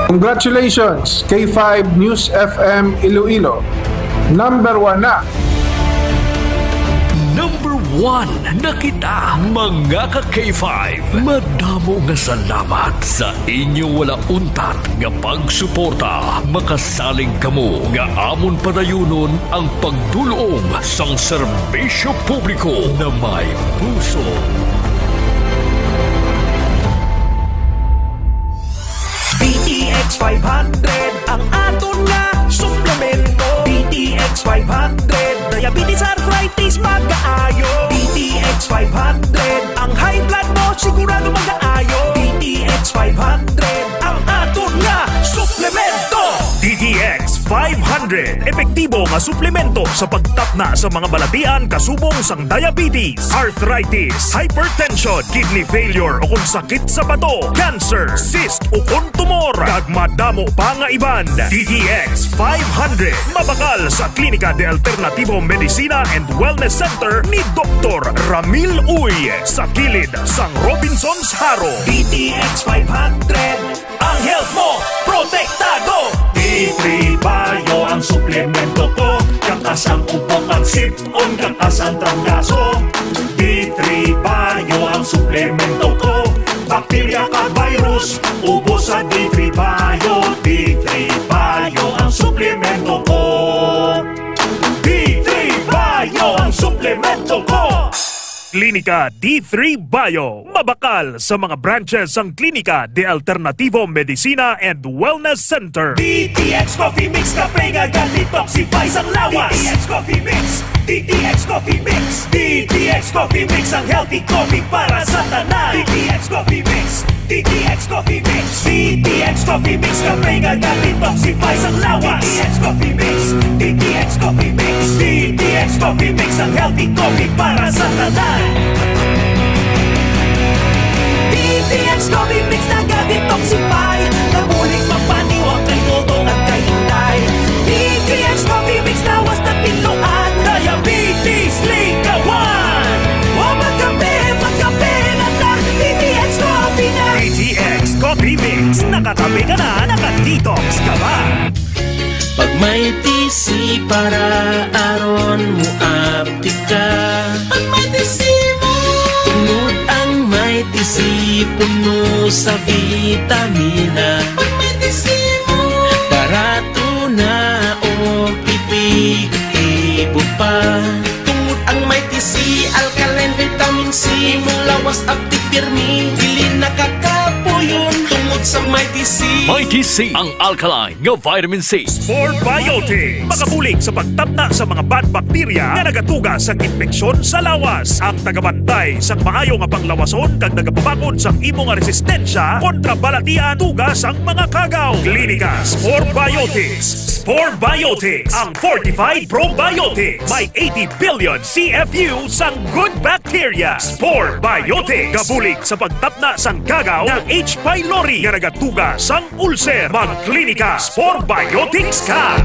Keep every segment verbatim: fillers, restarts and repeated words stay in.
Congratulations, K five News F M Iloilo. Number one na. Number one na kita, mga ka K five. Madamo nga salamat sa inyo wala untat nga pagsuporta. Makasalig kamo nga amon padayunon ang pagdul-ong sang serbisyo publiko na may puso. D T X five hundred ang aton nga suplemento. D T X five hundred, diabetes, arthritis, magaayo. D T X five hundred, ang high blood mo sigurado magaayo. D T X five hundred ang aton nga suplemento. D T X five hundred, epektibo nga suplemento sa pagtapna sa mga balatian kasubong sang diabetes, arthritis, hypertension, kidney failure, o kung sakit sa bato, cancer, cyst, o kung tumor, kag madamo pa nga iban. D T X five hundred, mabakal sa Klinika de Alternativo Medicina and Wellness Center ni Doktor Ramil Uy, sa kilid sang Robinsons Jaro. D T X five hundred, ang health mo protektado. D three Bio ang suplemento ko, kang asang upo, kang sip-on, kang asang trangkaso. D three Bio ang suplemento ko, bakterya kag virus, ubos sa D three Bio. D three Bio ang suplemento ko. D three Bio ang suplemento ko. Klinika D three Bio, mabakal sa mga branches sang Klinika de Alternativo Medicina and Wellness Center. D T X Coffee Mix, kape nga ga-detoxify sang lawas. D T X Coffee Mix, D T X Coffee Mix, D T X Coffee Mix, ang healthy coffee para sa tanan. D T X Coffee Mix, D T X Coffee Mix, D T X Coffee Mix, kape nga ga-detoxify sang lawas. D T X Coffee Mix, D T X Coffee Mix, D T X Coffee Mix, ang healthy coffee para sa tanan. D T X Coffee Mix naga-detoxify, nabulig magpaniwang kay Dodong at kay Inday. D T X Coffee Mix lawas na tinluan, diabetes likawan. Wa magkape, magkape na ta, D T X Coffee na. D T X Coffee Mix, nakakape ka na, naka-detox ka pa. Pag may T C para aron mo aptik ka. Pag may T C mo. Tungod ang may T C puno sa vitamina. Pag may T C mo. Barato na o epektibo pa. Tungod ang may T C, alkaline vitamin C, mula was aptik pirmi, dili nakakapuyon tungod sa may T C. May T C, ang alkaline nga vitamin C. Spore Biotics, makabulig sa pagtapna sa mga bad bacteria nga nagatuga sang impeksyon sa lawas. Ang tagabantay sang maayo nga panglawason kag nagapabakod sang imo nga resistensya kontra balatian tuga sang mga kagaw. Klinika Spore Biotics. Spore Biotics, ang fortified probiotics. May eighty billion C F U sang good bacteria. Spore Biotics, gabulig sa pagtapna sang kagaw nga H. pylori nga nagatuga sang ulcer. Magklinika Spore Biotics ka.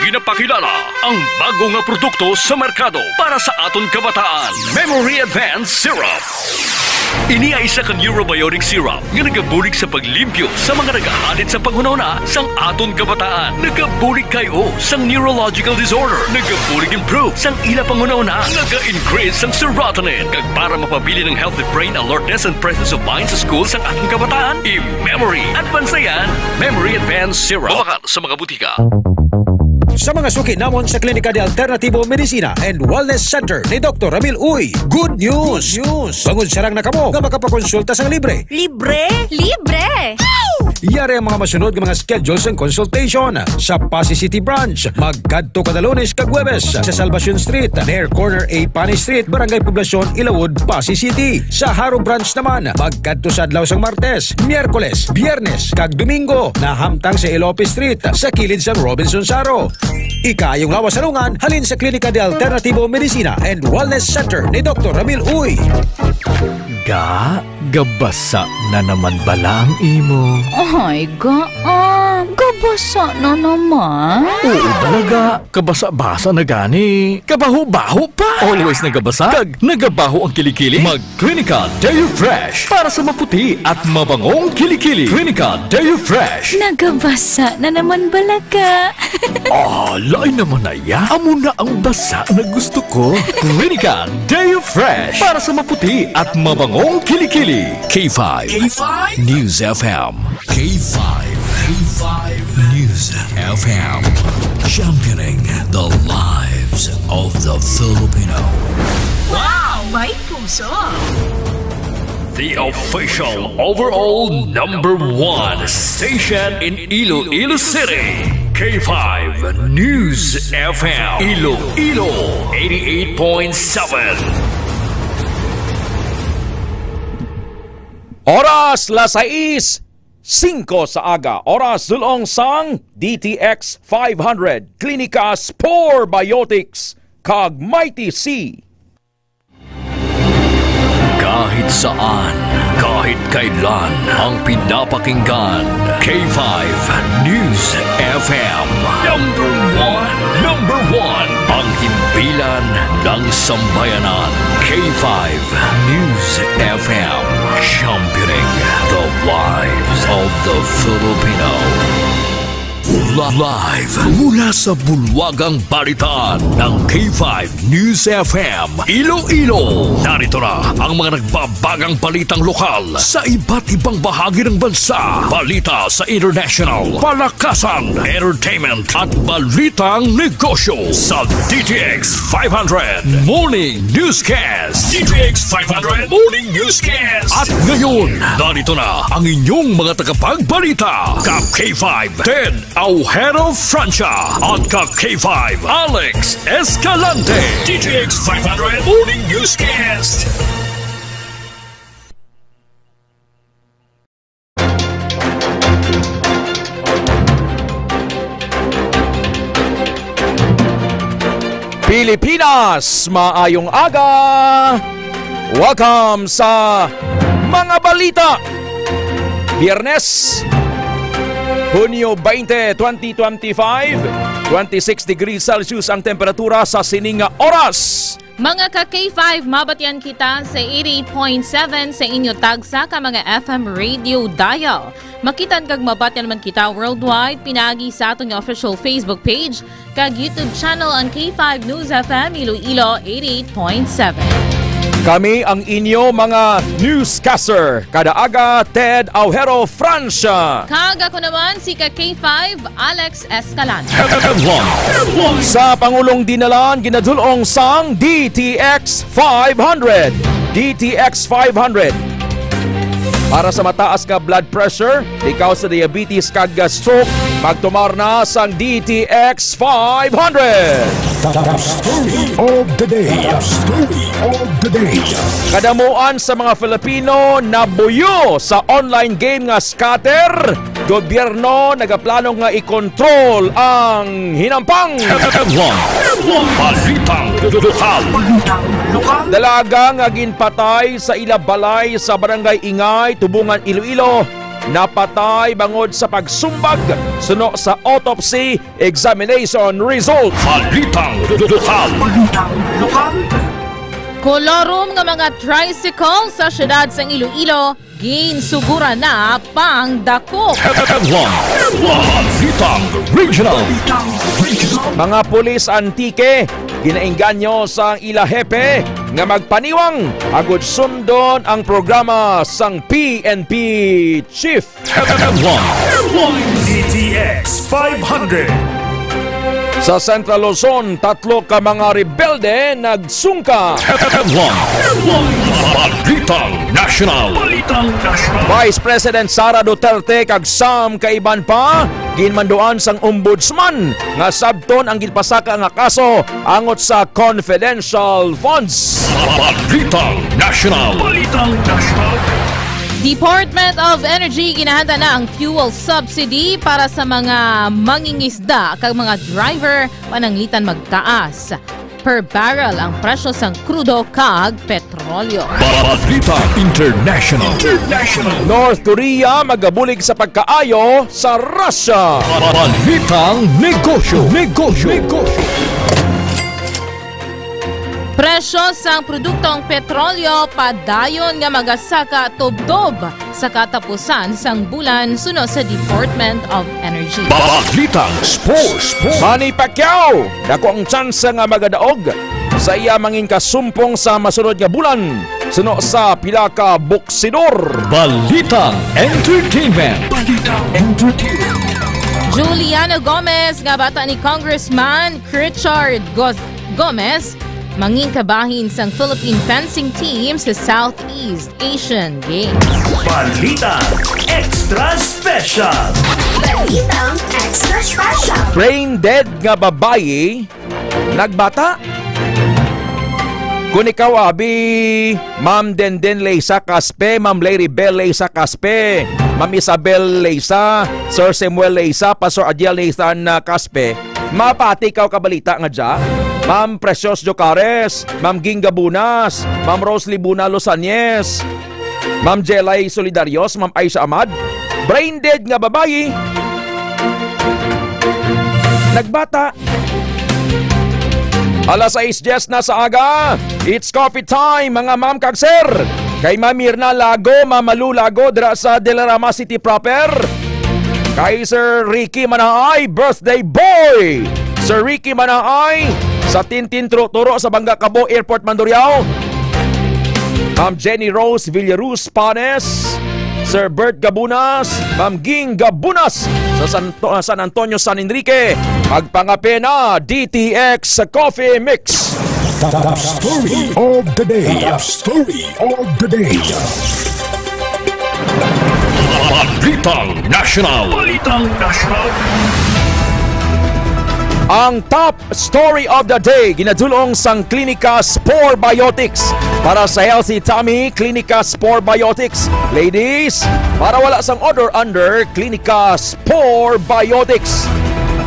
Ginapakilala ang bago nga produkto sa merkado para sa aton kabataan, Memory Advance Syrup. Ini ay isa ka neurobiotic syrup nga nagabulig sa paglimpyo sa mga nagahalit sa panghunahuna sang aton kabataan. Nagabulig kay o sang neurological disorder. Nagabulig improve sang ila panghunahuna. Naga-increase sang serotonin. Kag para mapabilin ang healthy brain alertness and presence of mind sa school sang aton kabataan, i-memory. Advance yan. Memory Advance Syrup. Mabakal sa mga butika. Sa mga suki namon sa Klinika de Alternativo Medicina and Wellness Center ni Doktor Ramil Uy, good news! Good news! Bangod sarang na kamo nga makapakonsulta sang libre. Libre? Libre! Yari ang mga masunod nga mga schedule sang consultation. Sa Passi City Branch, magkadto kada Lunes kag Huwebes sa Salvacion Street, near corner A Pani Street, Barangay Poblacion, Ilawod, Passi City. Sa Jaro Branch naman, magkadto sa adlaw sang Martes, Miyerkules, Biyernes, kag Domingo, nahamtang sa Elope Street, sa kilid sang Robinsons Jaro. Ikaayong lawas sa lungan, halin sa Klinika de Alternativo Medicina and Wellness Center ni Doktor Ramil Uy. Ga, gabasa na naman bala ang imo? Ay, gaan. Kabasa na naman. Oo, balaga. Kabasa-basa na gani. Kabaho-baho pa. Always nagabasa. Kag nagabaho ang kilikili. Mag Clinica Deo Fresh para sa maputi at mabangong kilikili. Clinica Deo Fresh. Nagabasa na naman, balaga. Ah, lain naman na ya. Amo na ang basa na gusto ko. Clinica Deo Fresh para sa maputi at mabangong kilikili. K five K five News F M. K five, K five News F M, championing the lives of the Filipino. Wow, may puso! The official overall number one station in Iloilo City, K five News F M, Iloilo, eighty-eight point seven. Oras, las sais singko sa aga, oras dulong sang D T X five hundred, Clinicas Probiotics, kag Mighty C. Kahit saan, kahit kailan, ang pinapakinggan, K five News F M. Number one, number one, ang himpilan ng sambayanan, K five News F M, championing the lives of the Filipino. Li-, live mula sa bulwagang balitaan ng K five News F M Iloilo. Narito na ang mga nagbabagang balitang lokal sa iba't ibang bahagi ng bansa. Balita sa international, palakasan, entertainment, at balitang negosyo sa D T X five hundred Morning Newscast. D T X five hundred Morning Newscast. At ngayon, narito na ang inyong mga tagapagbalita, ka K five Ted Aujero Francia at ka K five Alex Escalante. D T X five hundred Morning Newscast. Pilipinas, maayong aga! Welcome sa mga balita. Biyernes, Hunyo twenty, twenty twenty-five, twenty-six degrees Celsius ang temperatura sa sining nga oras. Mga ka K five, mabatian kita sa eighty-eight point seven sa inyo tagsa ka mga F M radio dial. Makitan kag mabatian man kita worldwide pinagi sa aton nga official Facebook page kag YouTube channel, ang K five News F M Iloilo eighty-eight point seven. Kami ang inyo mga newscaster kada aga, Ted Aujero Francia. Kag ako naman si ka K five, Alex Escalante. Headline. Sa Pangulong Dinalan, ginadul-ong sang D T X five hundred. D T X five hundred. Para sa mataas nga blood pressure, ikaw sa diabetes kag stroke, magtumar na sang D T X five hundred. The story of the day. The story of the day. Kadamuan sa mga Filipino nabuyo sa online game nga scatter. Gobyerno nagaplano nga i-control ang hinampang. Headline. Balitang lokal. Dalaga nga ginpatay sa ila balay sa Barangay Ingay, Tubungan, Iloilo, napatay bangod sa pagsumbag suno sa autopsy examination result. Balitang lokal. Kolorum nga mga tricycle sa siyudad sang Iloilo, ginsuguran na pang dakop. Headline. Balitang regional. Mga pulis Antique, ginaengganyo sang ila hepe nga magpaniwang agud sundon ang programa sang P N P chief. Headline. D T X five hundred. Sa Central Luzon, tatlo ka mga rebelde nagsungka. Headline. Balitang National. Balitang National. Vice President Sara Duterte kag sam ka iban pa ginmanduan sang Ombudsman nga sabton ang ginpasaka nga kaso angot sa confidential funds. Balitang National. Balitang National. Department of Energy, ginahanda na ang fuel subsidy para sa mga mangingisda kag mga driver pananglitan magtaas. per barrel ang presyo sang krudo kag petrolyo. Balita International. International. North Korea magabulig sa pagkaayo sa Russia. Balitang negosyo. Negosyo. Negosyo. Presyo sang produktong petrolyo padayon nga magasaka tubtob sa katapusan sang bulan, suno sa Department of Energy. Balitang sports. Manny Pacquiao, dako ang tsansa nga magadaog sa iya mangin kasumpong sa masunod nga bulan, suno sa pila ka boksidor. Balitang entertainment. Balitang entertainment. Juliano Gomez nga bata ni Congressman Richard Goz- Gomez, mangin kabahin sang Philippine fencing team sa Southeast Asian Games. Balita Extra Special. Balitang Extra Special. Brain dead nga babayi nagbata. Kung ikaw, abi, Ma'am Denden Leisa Caspe, Ma'am Larry Bell Leisa Caspe, Ma'am Isabel Leisa, Sir Samuel Leisa, Pastor Adiel Nathan, ah, Caspe, mapati kaw kabalita nga dya. Ma'am Precious Jocares, Ma'am Ging Gabunas, Ma'am Rose Libuna Losanyes, Ma'am Jelay Solidarios, Ma'am Aisha Ahmad, brain dead nga babayi. Nagbata. Alas sais diyes na sa aga. It's coffee time, mga ma'am kag sir. Kay Ma'am Mirna Lago, Ma'am Malu Lago, dira sa Delarama City proper. Kay Sir Ricky Manaay, birthday boy. Sir Ricky Manaay, sa Tintin Turo-Turo sa Bangga Cabo Airport, Mandurriao. Ma'am Jenny Rose Villaruz Panes, Sir Bert Gabunas, Ma'am Ging Gabunas sa San, ah, San Antonio, San Enrique. Magpangape na, D T X Coffee Mix. The, the story of the day. The story of the day. Balitang National. Balitang National. Ang top story of the day, ginadulong sang Klinika Spore Biotics. Para sa healthy tummy, Klinika Spore Biotics. Ladies, para wala sang odor under, Klinika Spore Biotics.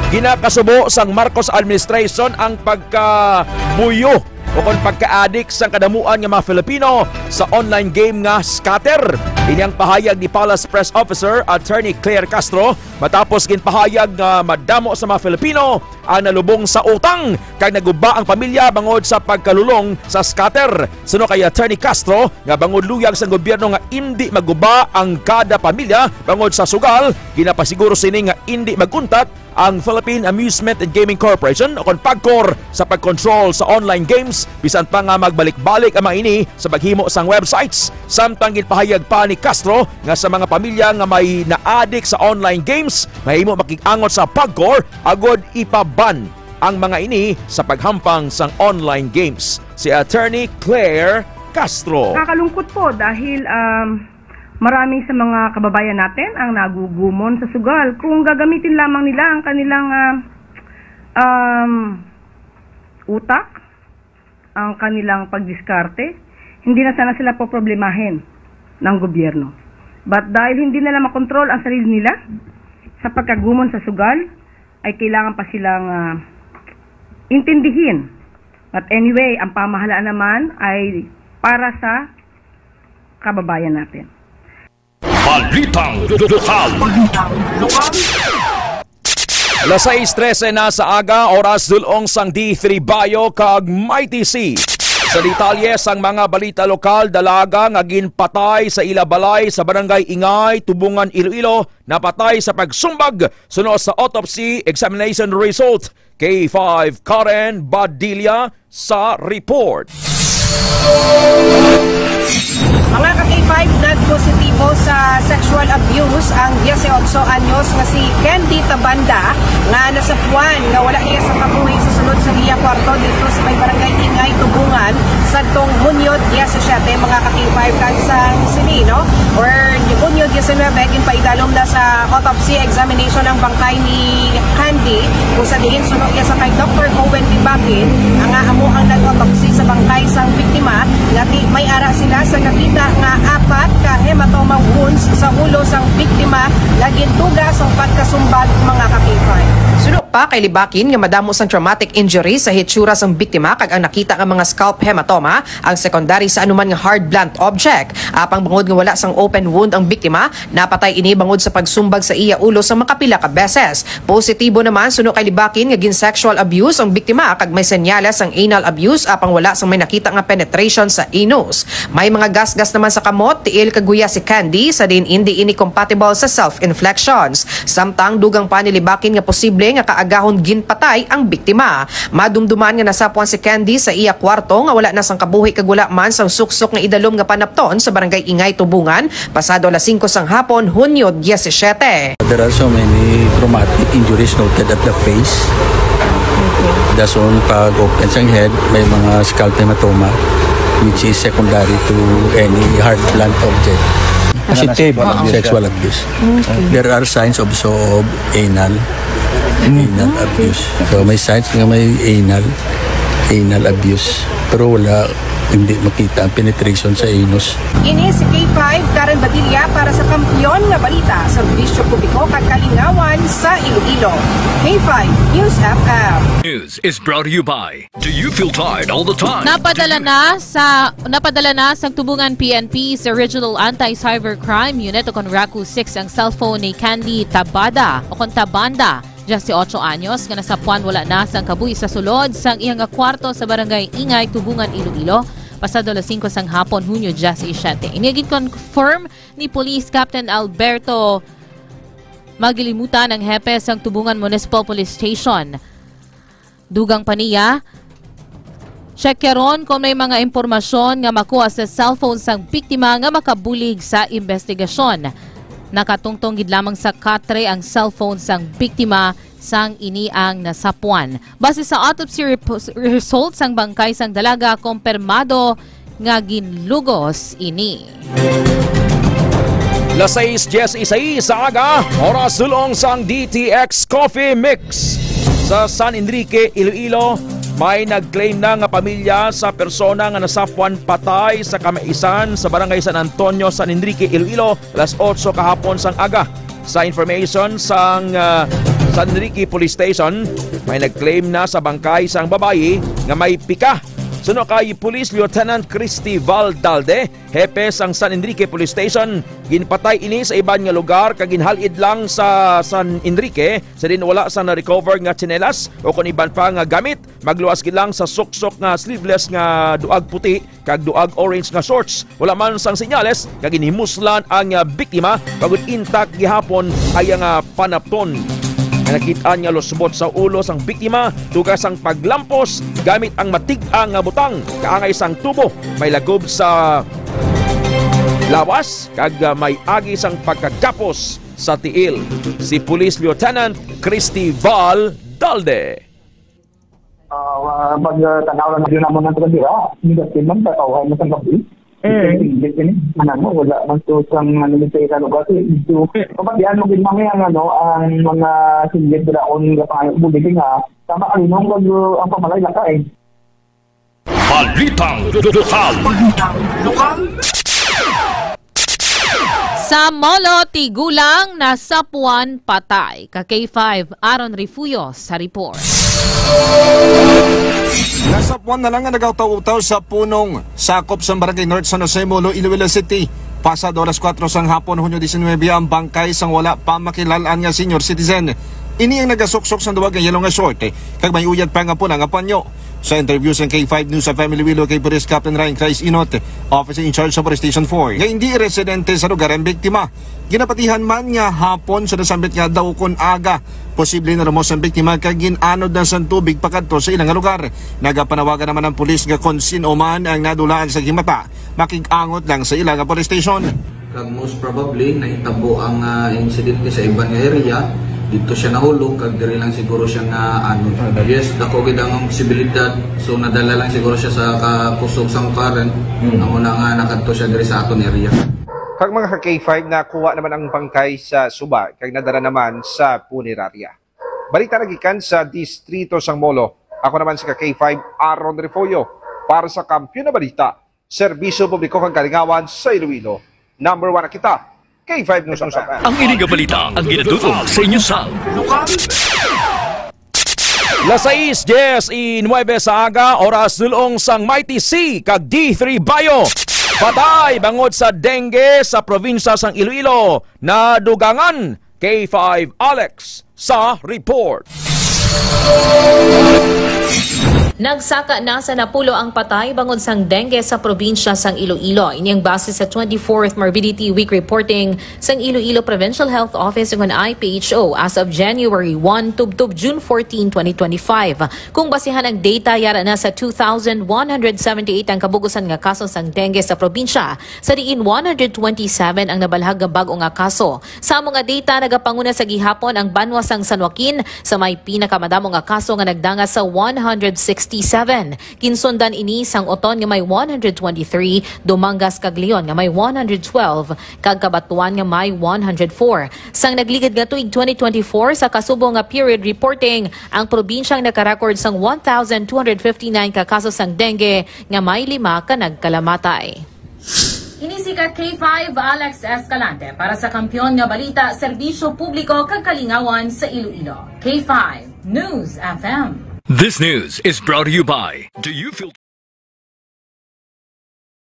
Ginakasubo sang Marcos administration ang pagkabuyo o kon pagka-addict sang kadamuan nga mga Filipino sa online game nga scatter. Ini ang pahayag ni Palace Press Officer Attorney Claire Castro matapos ginpahayag nga madamo sa mga Filipino ang nalubong sa utang kag naguba ang pamilya bangod sa pagkalulong sa scatter. Suno kay Attorney Castro nga bangod luyag sang gobyerno nga indi maguba ang kada pamilya bangod sa sugal, ginapasiguro sini nga indi mag-untat ang Philippine Amusement and Gaming Corporation o kon PAGCOR sa pagkontrol sa online games, bisan pa nga magbalik-balik ang mga ini sa paghimo sang websites. Samtang ginpahayag pa ni Castro nga sa mga pamilya nga may naadik sa online games, mahimo makig-angot sa PAGCOR agud ipa-ban ang mga ini sa paghampang sang online games. Si Attorney Claire Castro. Nakakalungkot po dahil, um, marami sa mga kababayan natin ang nagugumon sa sugal. Kung gagamitin lamang nila ang kanilang, ah, um, utak, ang kanilang pagdiskarte, hindi na sana sila poproblemahin ng gobyerno. But dahil hindi nila makontrol ang sarili nila sa pagkagumon sa sugal, ay kailangan pa silang, ah, intindihin. But anyway, ang pamahalaan naman ay para sa kababayan natin. Balitang lokal. Alas sais trese na sa aga, oras dulong sang D three Bayo kag Mighty C. Sa detalye sang mga balita lokal, dalaga nga ginpatay sa ila balay sa Barangay Ingay, Tubungan, Iloilo, napatay sa pagsumbag suno sa autopsy examination result. K five Karen Badilla sa report. Mga ka K five, nagpositibo sa sexual abuse ang dieciocho anyos nga si Candy Tabanda, nga nasapuan nga wala niya sa kabuhi sa sulod sa iya kwarto dito sa may barangay Ingay, Tubungan, sadtong Hunyo diecisiete, mga ka K five, kag sang sini, no? Or Hunyo diecinuebe, ginpaidalom na sa autopsy examination ang bangkay ni Candy, kung sa diin suno niya sa kay Doktor Owen Tibakin, ang nga amo ang nag-autopsy sa bangkay sang biktima, nga ti-, may ara sila sa nakita nga apat ka hematoma wounds sa ulo sang biktima nga gintuga sang pagkasumbag, mga ka K five. Suno pa kay libakin nga madamo sang traumatic injury sa hitsura sang biktima kag ang nakita nga mga scalp hematoma ang secondary sa anuman nga hard blunt object. Apang bangod nga wala sang open wound ang biktima, napatay ini bangod sa pagsumbag sa iya ulo sang makapila ka beses. Positibo naman suno kay libakin nga gin-sexual abuse ang biktima kag may senyales sang anal abuse apang wala sang may nakita nga penetration sa anus. May mga gasgas naman sa kamot, tiil kag guya si Candy, sa diin indi ini compatible sa self-inflections. Samtang dugang pa ni libakin nga posible nga kaagahon ginpatay ang biktima. Madumduman nga nasapwan si Candy sa iya kwarto nga wala na sang kabuhi kag wala man sang suksok nga idalom nga panapton sa barangay Ingay Tubungan pasado alas singko sang hapon, Hunyo diyesisiete. There are so many traumatic injuries noted at the face. Dason pag-open sang head, may mga scalp hematoma which is secondary to any hard blunt object. Positive. Sexual abuse. There are signs also of anal, anal abuse. So may signs nga may anal, anal abuse. Pero wala, hindi makita ang penetration sa anus. Ini si K five, Karen Badilla para sa Kampiyon nga Balita, Serbisyo Publiko kag Kalingawan sa Iloilo. K five News F M. News is brought to you by Do you feel tired all the time? Napadala na sa, napadala na sa Tubungan P N P sa Regional Anti-Cybercrime Unit o kon RACU six ang cellphone ni Candy Tabada o kon Tabanda, diyesyocho anyos, nga nasapwan wala na sang kabuhi sa sulod sang iya nga kwarto sa Barangay Ingay, Tubungan, Iloilo, pasado alas singko sang hapon, Hunyo diyesisiete. Ini gin-confirm ni Police Captain Alberto Magilimutan, ang hepe sang Tubungan Municipal Police Station. Dugang pa niya, tsekaron kon may mga impormasyon nga makuha sa cellphone sang biktima nga makabulig sa imbestigasyon. Nakatungtong gid lamang sa katre ang cellphone sang biktima sang ini ang nasapwan. Base sa autopsy repo-, result sang bangkay sang dalaga, kompirmado nga ginlugos ini. Las seis dieciséis sa aga, oras sulong sang D T X Coffee Mix. Sa San Enrique, Iloilo, may nag-claim na nga pamilya sa persona nga nasapwan patay sa kamaisan sa Barangay San Antonio, San Enrique, Iloilo, alas otso kahapon sang aga. Sa information sang, ah, San Enrique Police Station, may nag-claim na sa bangkay sang babayi nga may pika. Suno kay Police Lieutenant Christy Val Dalde, hepe sang San Enrique Police Station, ginpatay ini sa iban nga lugar kag ginhal-id lang sa San Enrique, sa diin wala sang na-recover nga tsinelas o kon iban pa nga gamit, magluwas gid lang sa suksok nga sleeveless nga duag puti kag duag orange nga shorts. Wala man sang senyales nga ginhimuslan ang, ah, biktima, bangod intact gihapon ang iya nga panapton. Nga nakit-an nga lusbot sa ulo sang biktima, dugang sang paglampos gamit ang matig-ang nga butang kaangay sang tubo, may lagob sa lawas, kag, ah, may agi sang pagkagapos sa tiil. Si Police Lieutenant Christy Val Dalde. Ah, pag, ah, tanaw lang din naman ang taga dira, hindi man, tatawahan mo sa gabi. Mm. Hindi, hindi, ano mo, wala man to sang, ano, sa isa lugar, eh, ito. Kapatian mo din, mami, ang, ano, ang mga singgit dira, ang mga building, ah, tama, ano, pag, ah, ang pamalay lang ka, eh. Balitang lokal. Sa Molo, tigulang nasapwan patay. Ka K five, Aaron Refugio sa report. Nasapwan na lang nga nagautaw-utaw sa punong sakop sang Barangay North San Jose, Molo, Iloilo City. Pasado alas kuwatro sang hapon, Hunyo diecinuebe, ang bangkay sang wala pa makilal-an nga senior citizen. Ini ang nagasuksok sang duwag nga yellow nga short, kag may uyat pa nga pula nga panyo. Sa interview sang K five News sa Family Willow kay Police Captain Ryan Christ Inot, officer in charge sa Police Station four, nga hindi residente sa lugar ang biktima. Ginapatihan man nga hapon sa nasambit nga adlaw kon aga, posible na lumos ang biktima kag gin-anod na sang tubig pakadto sa ilang lugar. Nagapanawagan naman ang pulis nga kon sin-o man ang nadulaan sa himata, makig-angot lang sa ila nga police station. Kag most probably, nahitabo ang, ah, insidente sa iban nga area. Dito siya nahulog, kag diri lang siguro siya na, ano. Yes, dako gid ang posibilidad. So, nadala lang siguro siya sa kakusog sang current. Hmm. Amo na nga nakadto siya diri sa aton area. Kag mga ka K five, nakuha naman ang bangkay sa suba, kag nadala naman sa punerarya. Balita nagikan sa distrito sang Molo. Ako naman si ka K five, Aaron Refugio, para sa Kampiyon na Balita, Serbisyo Publiko kag Kalingawan sa Iloilo. Number one na kita, K five News News F M. Ang ini nga balita ang ginadul-ong sa inyo sa lokal. Las sais dies y nuebe sa aga, oras dul-ong sang Mighty C kag D three Bayo. Patay bangod sa dengue sa probinsya sang Iloilo, nadugangan. K five Alex sa report. Nagsaka na sa napulo ang patay bangod sang dengue sa probinsya sang Iloilo. Ini ang base sa twenty-fourth Morbidity Week reporting sang Iloilo Provincial Health Office ukon I P H O as of January one tubtob June fourteen, twenty twenty-five. Kung basihan ang data, yara na sa two thousand one hundred seventy-eight ang kabugusan nga kaso sang dengue sa probinsya, sa diin one hundred twenty-seven ang nabalhag nga bag-o nga kaso. Sa amo nga data, nagapanguna sa gihapon ang banwa sang San Joaquin sa may pinakamadamo nga kaso nga nagdanga sa one hundred sixty-seven. Ginsundan ini sang Oton nga may one hundred twenty-three, Dumangas kag Leon nga may one hundred twelve, kag Cabatuan nga may one hundred four. Sang nagligad nga tuig twenty twenty-four, sa kasubo nga period reporting, ang probinsyang nakarecord sang one thousand two hundred fifty-nine ka kaso sang dengue nga may lima ka nagkalamatay. Ini si ka K five Alex Escalante para sa Kampiyon nga Balita, Serbisyo Publiko kag Kalingawan sa Iloilo. K five News F M. This news is brought to you by Do you feel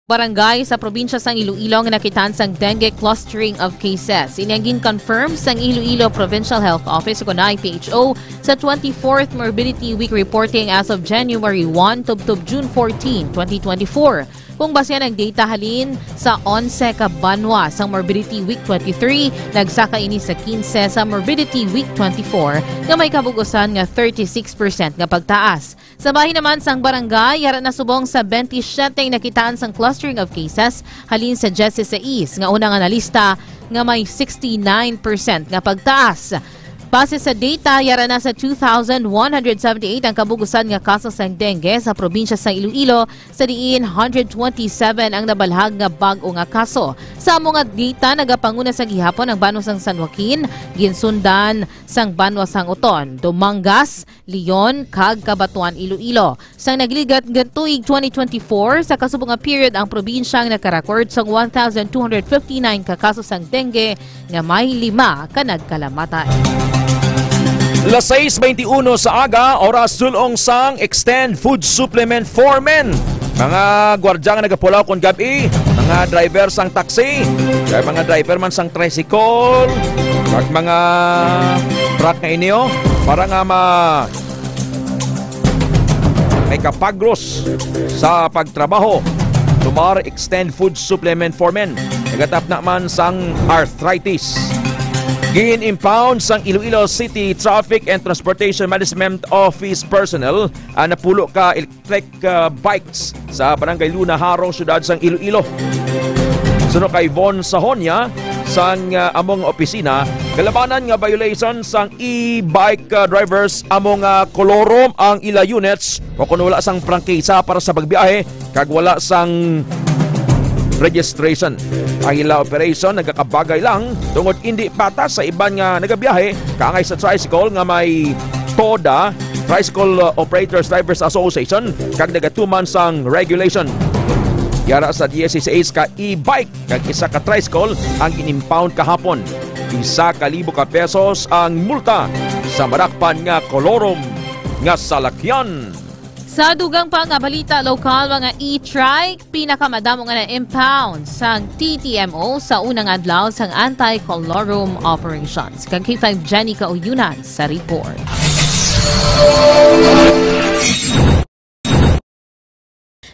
Barangay sa probinsya sang Iloilo nga nakitaan sang dengue clustering of cases. Ini ang gin-confirm sang Iloilo Provincial Health Office ukon I P H O sa twenty-fourth Morbidity Week reporting as of January one tubtob June fourteen, twenty twenty-four. Kung basihan ang data halin sa onse ka banwa sang Morbidity Week twenty-three, nagsaka ini sa kinse sa Morbidity Week twenty-four nga may kabugusan nga thirty-six percent nga pagtaas. Sa bahin naman sang barangay, yara na subong sa twenty-seven ang nakitaan sang clustering of cases halin sa diyesisais nga una nga nalista nga may sixty-nine percent nga pagtaas. Base sa data, yara na sa two thousand one hundred seventy-eight ang kabugusan nga kaso sang dengue sa probinsya sang Iloilo, sa diin one hundred twenty-seven ang nabalhag nga bag-o nga kaso. Sa amo nga data, nagapanguna sa gihapon ang banwa sang San Joaquin, ginsundan sang banwa sang Oton, Dumangas, Leon, kag Cabatuan, Iloilo. Sang nagligat nga tuig twenty twenty-four, sa kasubo nga period ang probinsya ang nakarecord sang one thousand two hundred fifty-nine ka kaso sang dengue nga may lima ka nagkalamatay. Las sais beintiuno sa aga, oras dul-ong sang Extend Food Supplement for Men. Mga gwardya nga nagapulaw kon gab-i, mga driver sang taxi, kag mga driver man sang tricycle, kag mga truck nga inyo, para nga ma may kapagros sa pagtrabaho. Tumar Extend Food Supplement for Men. Nagatapna man sang arthritis. Gin-impound sang Iloilo City Traffic and Transportation Management Office personnel ang napulo ka electric, ah, bikes sa Barangay Luna, Jaro, siyudad sang Iloilo. Suno kay Von Sahonia, sang, ah, among opisina, kalabanan nga violation sang e-bike, ah, drivers, among, ah, kolorom ang ila units o kung wala sang prangkisa para sa pagbiyahe kag wala sang registration. Ang ila operation nagakabagay lang tungod indi patas sa iban nga nagabiyahe kaangay sa tricycle nga may TODA, Tricycle Operators Drivers Association, kag nagatuman sang regulation. Yara sa diyesisais ka e-bike kag isa ka tricycle ang gin-impound kahapon. Isa ka libo ka pesos ang multa sa madakpan nga kolorom nga salakyan. Sa dugang pa nga balita lokal, mga e-trike, pinakamadamo nga na-impound sang T T M O sa unang adlaw sang anti-colorum operations. Kag K five Jenny Kauyunan sa report.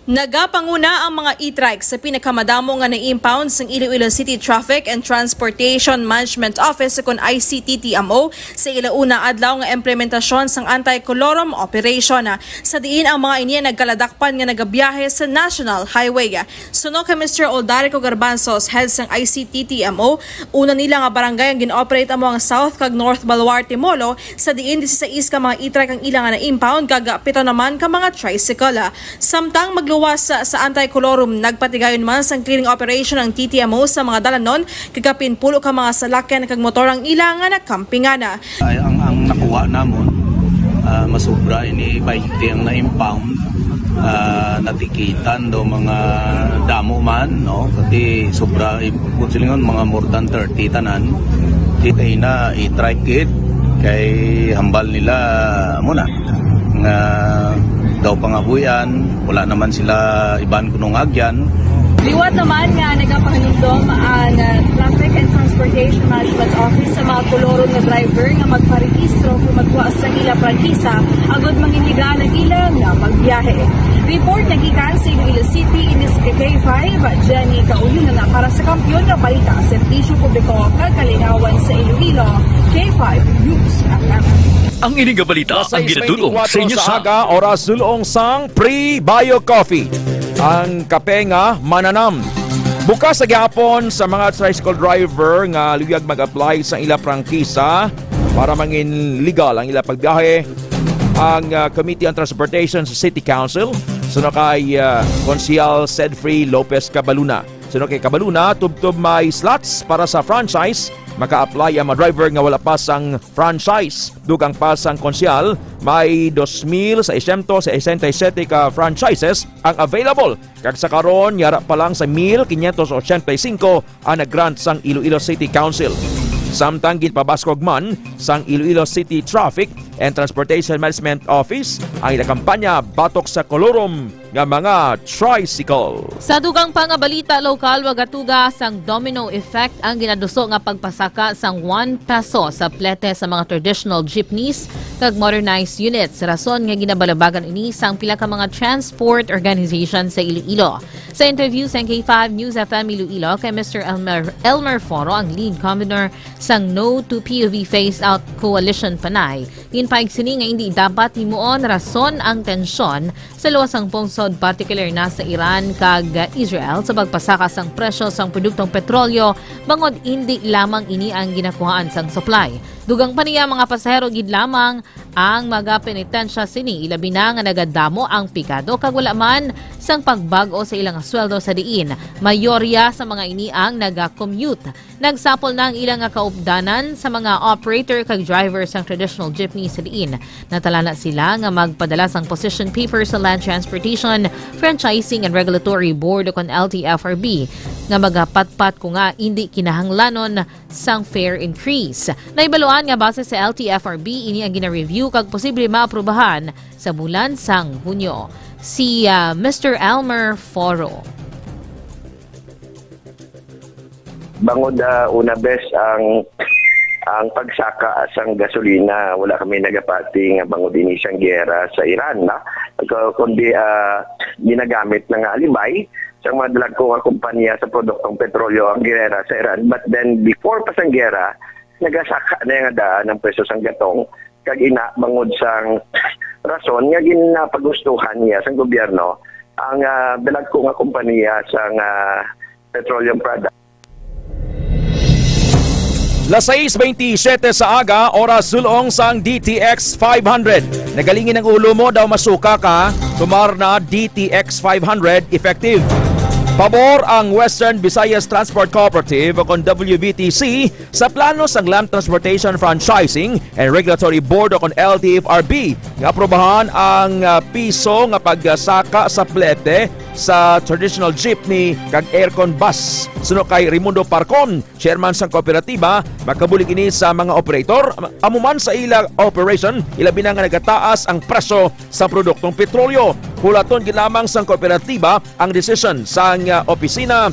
Nagapanguna ang mga e-trike sa pinakamadamo nga na-impound sang Iloilo City Traffic and Transportation Management Office, kon I C T T M O, sa ila una adlaw nga implementasyon sang anti-colorum operation, sa diin ang mga ini nagkaladakpan nga nagabiyahe sa National Highway. Suno kay Mister Oldarico Garbanzos, head sang I C T T M O, una nila nga barangay ang gin-operate amo ang South kag North Baluarte Molo, sa diin disisais ka mga e-trike ang ila nga na-impound kag pito naman ka mga tricycle. Samtang magluwas sa anti-colorum, nagpatigayon man sang cleaning operation ang T T M O sa mga dalanon, kag kapin pulo ka mga salakyan kag motor ang ila nga nakampingan. Ay, ang, ang nakuha namon, ah, masobra ini twenty ang na-impound, ah, natikitan daw mga damo man, no? Kasi sobra, eh, kung silingon, mga more than thirty tanan. Kita na, i-try kit, kay hambal nila, amo na. Nga daw pangabuyan, wala naman sila iban kunong agyan. Liwat naman nga nagapahanumdom ang uh, Traffic and Transportation Management Office sa mga koloron nga driver nga magparehistro kung magkuha sa ila prangkisa agud manginligal ang ila nga pagbiyahe. Report nagikan sa Iloilo City, ini si K five, Jenny Kauyunan na para sa Kampiyon nga Balita, Serbisyo Publiko kag Kalingawan sa Iloilo, K five News F M. Ang ini nga balita ang ginadul-ong sa inyo sa aga, oras dul-ong sang Pre-Bio Coffee, ang kape nga mananam. Bukas sa gihapon sa mga tricycle driver nga luyag mag-apply sa ila prangkisa para mangin legal ang ila pagbiyahe ang ah, Committee on Transportation sa City Council suno kay ah, Konsehal Sedfrey Lopez Cabaluna. Suno kay Cabaluna, tubtob may slots para sa franchise, maka-apply ang mga driver nga wala pa sang franchise. Dugang pa sang konsehal, may dos mil seiscientos sesenta y siete ka franchises ang available, kag sa karon yara pa lang sa mil quinientos ochenta y cinco ang nag-grant sang Iloilo City Council. Samtang ginpabaskog man sang Iloilo City Traffic and Transportation Management Office ang ila kampanya batok sa kolorom nga mga tricycle. Sa dugang pa nga balita lokal, magatuga sang domino effect ang ginaduso nga pagpasaka sang one peso sa plete sa mga traditional jeepneys kag modernized units, rason nga ginabalabagan ini sang pila ka mga transport organization sa Iloilo. Sa interview sa K five News F M Iloilo kay Mister Elmer, Elmer Foro, ang lead convener sang No to P O V Phase Out Coalition, Panay, ginpahayag sini nga indi dapat himuon rason ang tensyon sa luwas sang pungsod, partikular na sa Iran kag Israel, sa pagpasaka sang presyo sang produktong petrolyo, bangod indi lamang ini ang ginakuhaan sang supply. Dugang pa niya, mga pasahero gid lamang ang magapenitensya sini, ilabi na nga nagadamo ang pikado kag wala man sang pagbag-o sa ilang sweldo, sa diin mayorya sa mga ini ang naga-commute. Nagsapol na ang ila nga kaupdanan sa mga operator kag driver sang traditional jeepney, sa diin natala na sila nga magpadala sang position paper sa Land Transportation, Franchising and Regulatory Board o kon L T F R B nga magapatpat ko nga indi kinahanglanon sang fare increase. Naibaluan nga base sa L T F R B, ini ang gina-review kag posible maaprubahan sa bulan sang Hunyo. Si ah, Mister Elmer Foro. Bangod ah, una bes ang ang pagsaka sang gasolina, wala kami nagapati nga bangod ini sang giyera sa Iran, na Ko- kundi ah, ginagamit na nga alibay sa mga dalagko nga kompanya sa produktong petrolyo ang giyera sa Iran. But then before pa sang giyera, nagasaka na nga daan ang presyo sang gatong, kag ina bangod sang rason nga ginapagustuhan niya sang gobyerno ang ah, dalagko nga kompanya sang ah, petroleum product. Las sais veintisiete sa aga, oras sulong sang D T X five hundred. Nagalingin ang ulo mo, daw masuka ka? Tumar na D T X five hundred effective. Pabor ang Western Visayas Transport Cooperative o kon W V T C sa plano sang Land Transportation Franchising and Regulatory Board o kon L T F R B nga aprobahan ang ah, piso nga pagsaka sa plete sa traditional jeepney kag aircon bus. Suno kay Raimundo Parcon, chairman sang kooperatiba, makabulig ini sa mga operator amo man sa ila operation, ilabi na nga nagataas ang presyo sa produktong petrolyo. Hulaton gid lamang sang kooperatiba ang desisyon sang ah, opisina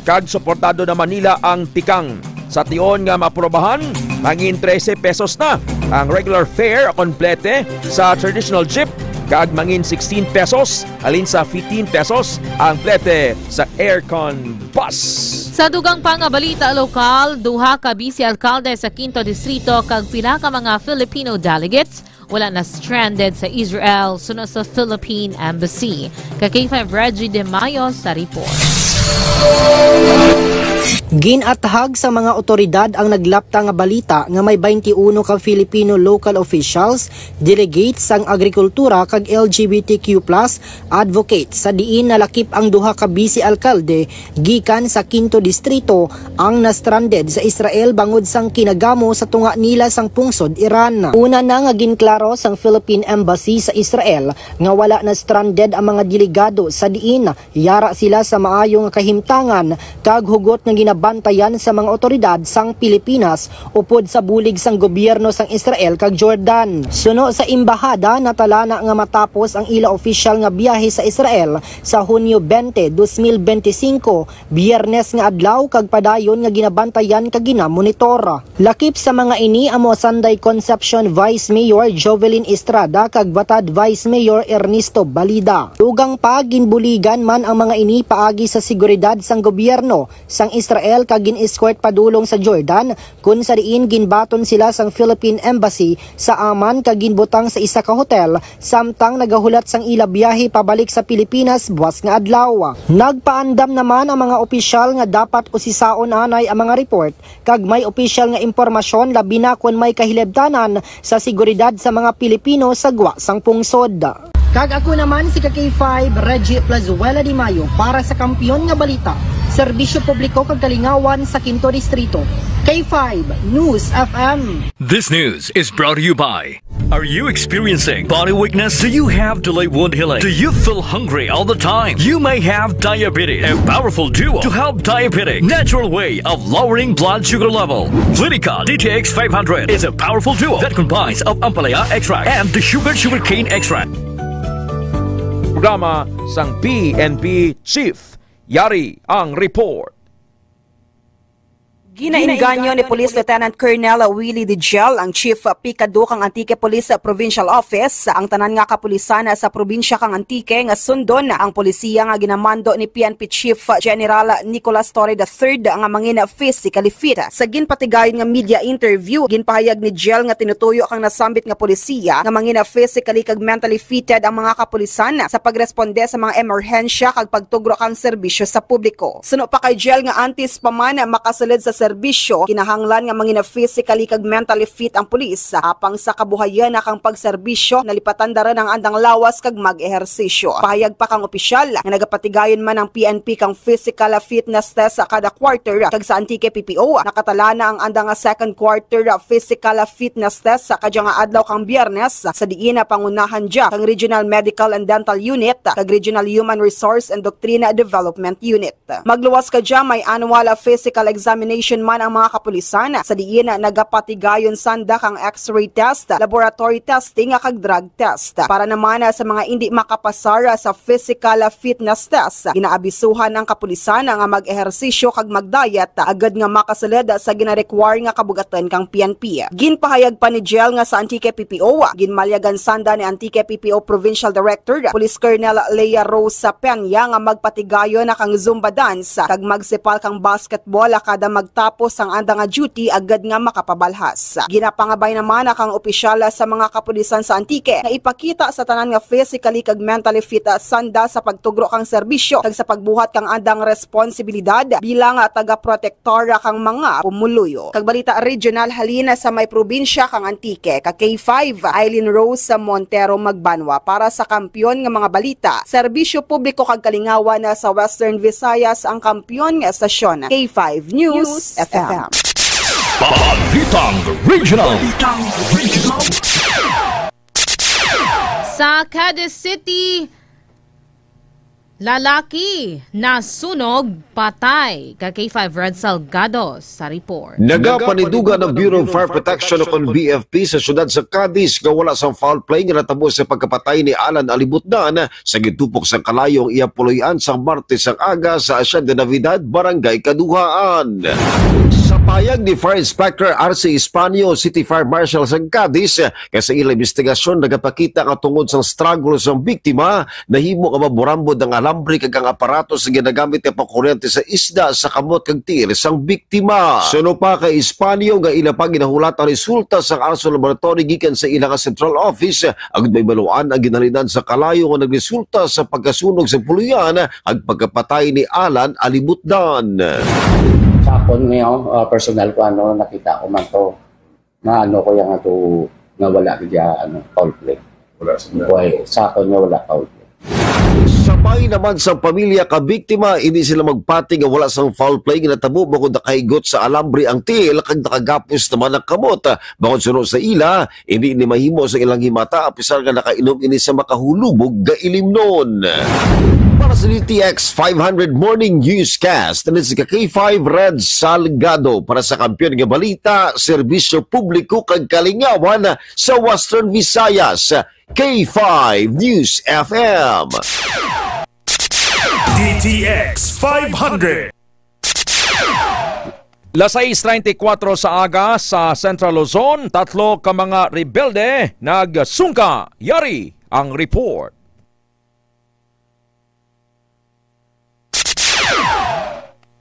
kag suportado naman nila ang tikang. Sa tion nga maaprobahan, mangin trese pesos na ang regular fare o kon plete sa traditional jeep kag mangin sixteen pesos halin sa fifteen pesos ang plete sa aircon bus. Sa dugang pa nga balita lokal, duha ka bise alkalde sa Quinto Distrito kag pila ka mga Filipino delegates wala na stranded sa Israel suno sa Philippine Embassy. Kay K five Reggie De Mayo sa report. Ginathag sa mga otoridad ang naglapta nga balita nga may twenty-one ka Filipino local officials, delegates sang agrikultura kag L G B T Q plus advocates sa diin nalakip ang duha ka bise alkalde gikan sa Quinto Distrito ang na-stranded sa Israel bangod sang kinagamo sa tunga nila sang pungsod Iran. Una na nga ginklaro sang Philippine Embassy sa Israel nga wala na stranded ang mga delegado sa diin yara sila sa maayo nga kahimtangan kag hugot nga ginabantayan sa mga awtoridad sang Pilipinas upod sa bulig sang gobyerno sang Israel kag Jordan. Suno sa embahada, natala na nga matapos ang ila opisyal nga biyahe sa Israel sa Hunyo twenty, dos mil benti singko, Biyernes nga adlaw, kag padayon nga ginabantayan kag ginamonitor. Lakip sa mga ini amo sanday Concepcion Vice Mayor Jovelyn Estrada kag Batad Vice Mayor Ernesto Balida. Dugang pa, ginbuligan man ang mga ini paagi sa seguridad sang gobyerno sang Israel kag gin-escort padulong sa Jordan, kun sa diin ginbaton sila sang Philippine Embassy sa Amman kag ginbutang sa isa ka hotel, samtang nagahulat sang ila biyahe pabalik sa Pilipinas buas nga adlaw. Nagpaandam naman ang mga opisyal nga dapat usisaon anay ang mga report kag may opisyal nga impormasyon, labi na kon may kahilabtanan sa seguridad sa mga Pilipino sa gwa sang pungsod. Kag ako naman si ka K five, Reggie Plazuela de Mayo, para sa Kampiyon nga Balita, Serbisyo Publiko kag Kalingawan sa Quinto Distrito. K five News F M. This news is brought to you by. Are you experiencing body weakness? Do you have delayed wound healing? Do you feel hungry all the time? You may have diabetes. A powerful duo to help diabetic. Natural way of lowering blood sugar level. Clinica D T X five hundred is a powerful duo that combines of ampalaya extract and the sugar sugarcane extract. Programa sang P N P Chief Yari ang Report. Ginainganyo ni Police Lieutenant Colonel Willie Digel, ang Chief P two kang Antique Police Provincial Office, ang tanan nga kapulisan sa probinsya kang Antique nga sundon ang polisiya nga ginamando ni P N P Chief General Nicolas Torre the third nga mangin physically fit. Sa ginpatigayon nga media interview, ginpahayag ni Digel nga tinutuyo kang nasambit nga polisiya nga mangin physically kag mentally fitted ang mga kapulisan sa pagresponde sa mga emerhensya kag pagtugro kang serbisyo sa publiko. Suno pa kay Digel nga antes pa man makasulod sa serbisyo, kinahanglan nga mangin physically kag mentally fit ang pulis, apang sa kabuhayan na kang pagserbisyo, nalipatan daron ang andang lawas kag mag-ehersisyo. Pahayag pa kang opisyal nga nagapatigayon man ang P N P kang physical fitness test sa kada quarter, kag sa Antique P P O, nakatala na ang andang second quarter physical fitness test sa kadya nga adlaw kang Biyernes, sa diin na pangunahan dya kang Regional Medical and Dental Unit kag Regional Human Resource and Doctrine Development Unit. Magluwas kadya, may annual physical examination man ang mga kapulisan, sa diin nagapatigayon sanda kang X-ray test, laboratory testing, kag drug test. Para naman sa mga indi makapasar sa physical fitness test, ginaabisuhan ang kapulisan nga mag-ehersisyo kag mag-diet agud nga makasulod sa ginarequire nga kabugatan kang P N P. Ginpahayag pa ni Digel nga sa Antique P P O, ginmalyagan sanda ni Antique P P O Provincial Director Police Colonel Leah Rosa Peña nga magpatigayon na kang Zumba dance kag magsipal kang basketball kada magtapos ang anda nga duty agud nga makapabalhas. Ginapangabay naman na kang opisyal sa mga kapulisan sa Antique nga ipakita sa tanan nga physically kag mentally fit sanda sa pagtugro kang serbisyo kag sa pagbuhat kang andang responsibilidad bilang taga-protektor kang mga pumuluyo. Kag balita regional, halin sa may probinsya kang Antique, ka K five, Eileen Rose Montero Magbanwa para sa Kampiyon nga mga Balita, Serbisyo Publiko kag Kalingawan sa Western Visayas, ang kampiyon nga estasyon, K five News F M. Balitang Regional. Sa Cadiz City, lalaki nasunog patay. Ka K five Red Salgado sa report. Nagapanidugan ang Bureau of Fire Protection o kon B F P sa siyudad sa Cadiz nga wala sang foul play nga natabo sa pagkapatay ni Alan Alibutdan sa gintupok sang kalayo ang iya puloy-an sang Martes sang aga sa Hacienda Navidad, Barangay Kaduhaan. Sa payag ni Fire Inspector R C Espanio, City Fire Marshal sang Cadiz, kay sa ilang investigasyon nagapakita nga tungod sang struggle sang biktima, nahimo nga maburambod ang alambre kag ang aparato sa ginagamit nga pangkuryente sa isda sa kamot kag tiil sang biktima. Suno pa kay Espanio nga ila pa ginahulat ang resulta sang ARSO laboratory gikan sa ila nga central office, agud mahibaluan ang ginhalinan sa kalayo nga nagresulta sa pagkasunog sa puloy-an ag pagkapatay ni Alan Alibutdan. Sa akon nga, ah, personal ko, ano, nakita ko man to, nga ano ko yang ato nga wala gid ya, ano, foul play. Wala sa Buhay, sa akon nga wala foul play. Sa bahin naman sang pamilya ka biktima, hindi sila magpati nga wala sang foul play nga natabo bangod nakahigot sa alambre ang tiil kag nakagapos naman ang kamot. Bangod suno sa ila, hindi ni mahimo sa ilang himata apisar nga nakainom ini sa makahulubog nga ilimnon. Para sa D T X five hundred Morning Newscast, ini si ka K five Red Salgado para sa Kampiyon nga Balita, Serbisyo Publiko kag Kalingawan sa Western Visayas, K five News F M. D T X five hundred. Las sais treinta y cuatro sa aga sa Central Luzon, tatlo ka mga rebelde nagsungka. Yari ang report.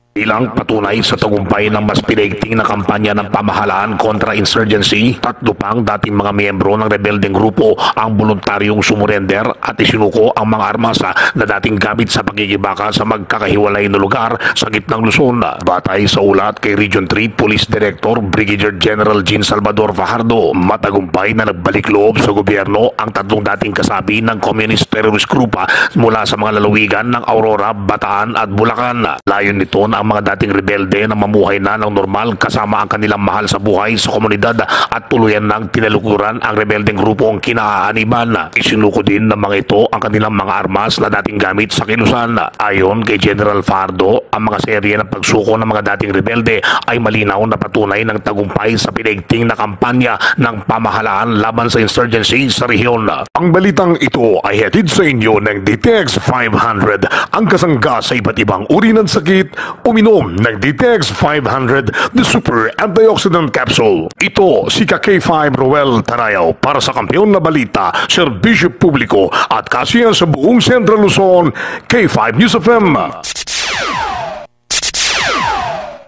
Bilang patunay sa tagumpay ng mas pinaigting na kampanya ng pamahalaan kontra insurgency, tatlo pang dating mga miyembro ng rebeldeng grupo ang boluntaryong sumurender at isinuko ang mga armas na dating gamit sa pakikibaka sa magkakahiwalay na lugar sa gitnang Luzon. Batay sa ulat kay Region three Police Director Brigadier General Jean Salvador Fajardo, matagumpay na nagbalik loob sa gobyerno ang tatlong dating kasapi ng Communist Terrorist Group mula sa mga lalawigan ng Aurora, Bataan at Bulacan. Layon nito na ang mga dating rebelde na mamuhay na ng normal kasama ang kanilang mahal sa buhay sa komunidad at tuluyan nang tinalukuran ang rebeldeng grupong kinaaniban. Isinuko din ng mga ito ang kanilang mga armas na dating gamit sa kilusan. Ayon kay General Fajardo, ang mga serye ng pagsuko ng mga dating rebelde ay malinaw na patunay ng tagumpay sa pinaigting na kampanya ng pamahalaan laban sa insurgency sa rehiyon. Ang balitang ito ay hatid sa inyo ng D T X five hundred. Ang kasangga sa iba't ibang uri ng sakit, uminom ng D T X five hundred, the super antioxidant capsule. Ito si ka K five Roel Tarayaw para sa Kampiyon na Balita, Serbisyo Publiko at Kasiyahan sa buong Central Luzon, K five News F M.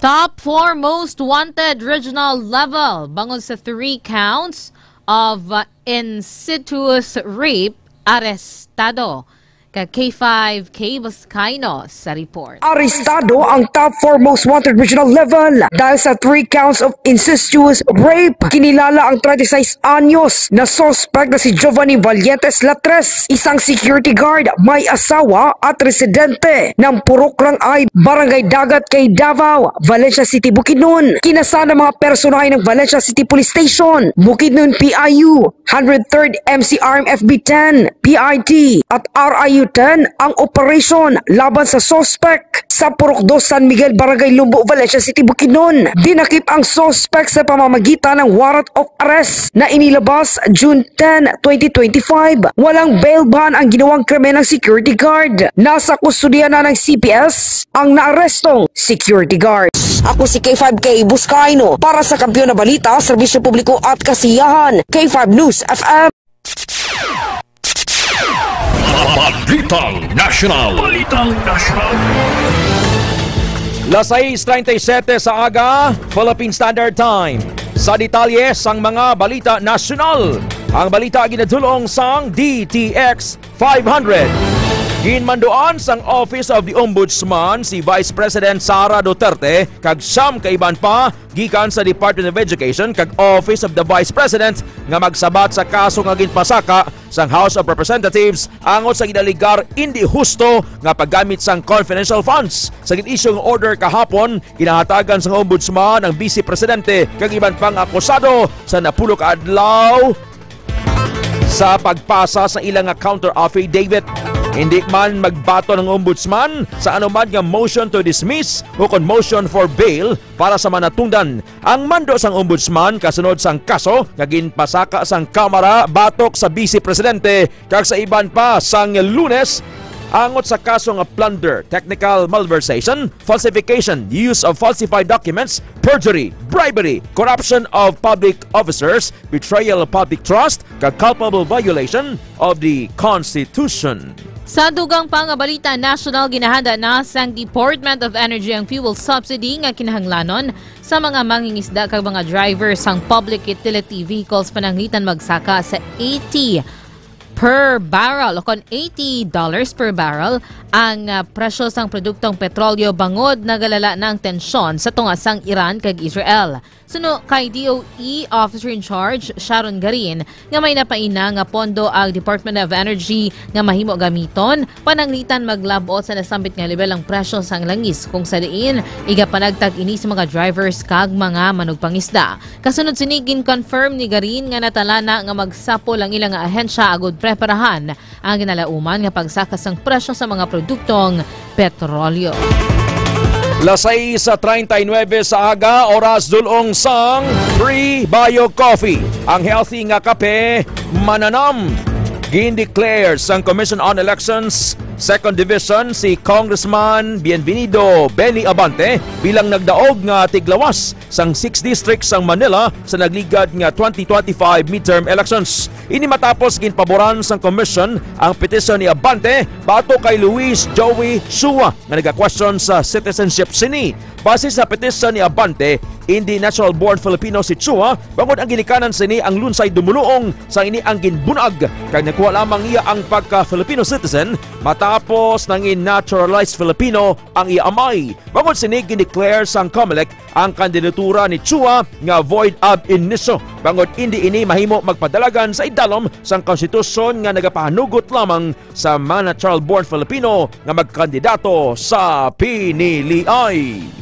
Top four most wanted regional level bangod sa three counts of, uh, insidious rape, arestado ka K five Kay Buscaino sa report. Arestado ang top four most wanted regional level dahil sa three counts of incestuous rape. Kinilala ang thirty-six anyos na suspect na si Giovanni Valientes Latres, isang security guard, may asawa at residente ng Purok Rangay, Barangay Dagat kay Davao, Valencia City, Bukidnon. Kinasana mga personahe ng Valencia City Police Station, Bukidnon P I U, hundred third M C R M F B ten, P I T, at R I U ten ang operasyon laban sa suspect sa Purok Dos San Miguel, Barangay Lumbo, Valencia City, Bukidnon. Dinakip ang suspect sa pamamagitan ng warrant of arrest na inilabas June ten, twenty twenty-five. Walang bail bond ang ginawang krimen ng security guard. Nasa kustodiya na ng C P S ang naarestong security guard. Ako si K five Kay Buscaino para sa Kampiyon na Balita, Serbisyo Publiko at Kasiyahan, K five News F M. Balitang National. Balitang National. Las sais treinta y siete sa aga, Philippine Standard Time. Sa detalye sang mga balita nasyonal, ang balita ginadul-ong sang D T X five hundred. Ginmanduan sang Office of the Ombudsman si Vice President Sara Duterte kag siyam ka iban pa gikan sa Department of Education kag Office of the Vice President nga magsabat sa kaso nga ginpasaka sang House of Representatives angot sa ginalegar indi husto nga paggamit sang confidential funds. Sa gin-issue nga order kahapon, ginahatagan sang Ombudsman ang Vice Presidente kag iban pang akusado sa napulo ka adlaw sa pagpasa sa ila nga counter affidavit. Hindi man magbaton ang Ombudsman sa anuman nga motion to dismiss o kon motion for bail para sa mga natungdan. Ang mando sang Ombudsman kasunod sang kaso nga ginpasaka sang Kamara batok sa Vice Presidente kag sa iban pa sang Lunes angot sa kaso nga plunder, technical malversation, falsification, use of falsified documents, perjury, bribery, corruption of public officers, betrayal of public trust, kag culpable violation of the Constitution. Sa dugang pa nga balita nasyonal, ginahanda na sang Department of Energy ang fuel subsidy nga kinahanglanon sa mga mangingisda kag mga driver sang public utility vehicles pananglitan magsaka sa eighty per barrel o kon eighty dollars per barrel ang, ah, presyo sang produktong petrolyo bangod nagalala na ang tensyon sa tunga sang Iran kag Israel. Suno kay D O E Officer in Charge Sharon Garin nga may napaina nga pondo ang Department of Energy nga mahimo gamiton pananglitan maglab-ot sa nasambit nga lebel ang presyo sang langis, kung sa diin igapanagtag ini sa mga drivers kag mga manugpangisda. Kasunod sini, gin-confirm ni Garin nga natala na nga magsapol ang ila nga ahensya agod eparahan ang ginalauman nga pagsaka sang presyo sa mga produktong petrolyo. Las sais treinta y nueve sa aga, oras dulong sang Free Bio Coffee. Ang healthy nga kape, mananam. Gin-declare sang Commission on Elections Second Division si Congressman Bienvenido Benny Abante bilang nagdaog nga tiglawas sang Sixth District sang Manila sa nagligad nga twenty twenty-five midterm elections. Ini matapos ginpaboran sang commission ang petisyon ni Abante batok kay Luis Joey Chua nga naga-question sa citizenship sini. Base sa petisyon ni Abante, indi natural born Filipino si Chua, bangod ang ginikanan sini ang Lunsay Dumuluong sang ini ang ginbunag, kag nakuha lamang niya ang pagka-Filipino citizen matapos nangin naturalized Filipino ang iya amay. Bangod sini, gindeclare sang Comelec ang kandidatura ni Chua nga void ab initio, bangod indi ini mahimo magpadalagan sa idalom sang konstitusyon nga nagapahanugot lamang sa mga natural born Filipino nga magkandidato sa piniliay.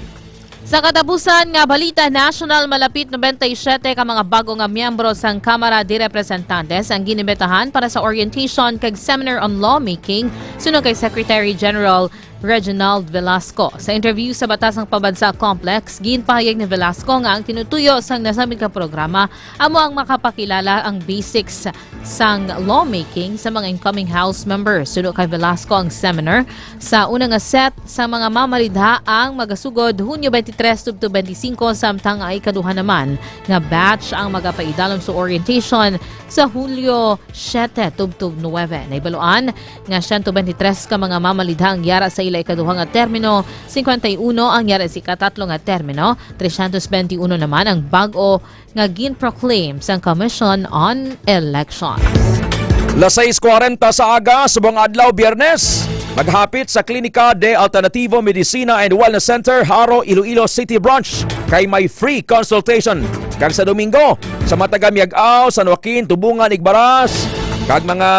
Sa katapusan nga balita nasyonal, malapit noventa y siete ka mga bago nga miyembro sang Kamara de Representantes ang ginimbitahan para sa orientation kag seminar on lawmaking, suno kay Secretary General Reginald Velasco. Sa interview sa Batasang Pambansa Complex, ginpahayag ni Velasco nga ang tinutuyo sang nasambit nga programa amo ang makapakilala ang basics sang lawmaking sa mga incoming House members. Suno kay Velasco, ang seminar sa una nga set sa mga mamalidha ang magasugod Hunyo twenty-three tubtob twenty-five, samtang ang ikaduha naman nga batch ang magapaidalom sa orientation sa Hulyo siete tubtob nuebe. Naibaluan nga siyento bente tres ka mga mamalidha ang yara sa ila ikaduha nga termino, cincuenta y uno ang yara sa ikatatlo nga termino, trescientos veintiuno naman ang bag-o nga gin-proclaim sang Commission on Elections. Las sais cuarenta sa aga, subong adlaw, Biyernes, maghapit sa Klinika de Alternativo Medicina and Wellness Center, Jaro, Iloilo City Branch, kay may free consultation. Kag sa Domingo, sa mga taga Miag-ao, San Joaquin, Tubungan, Igbaras, kag mga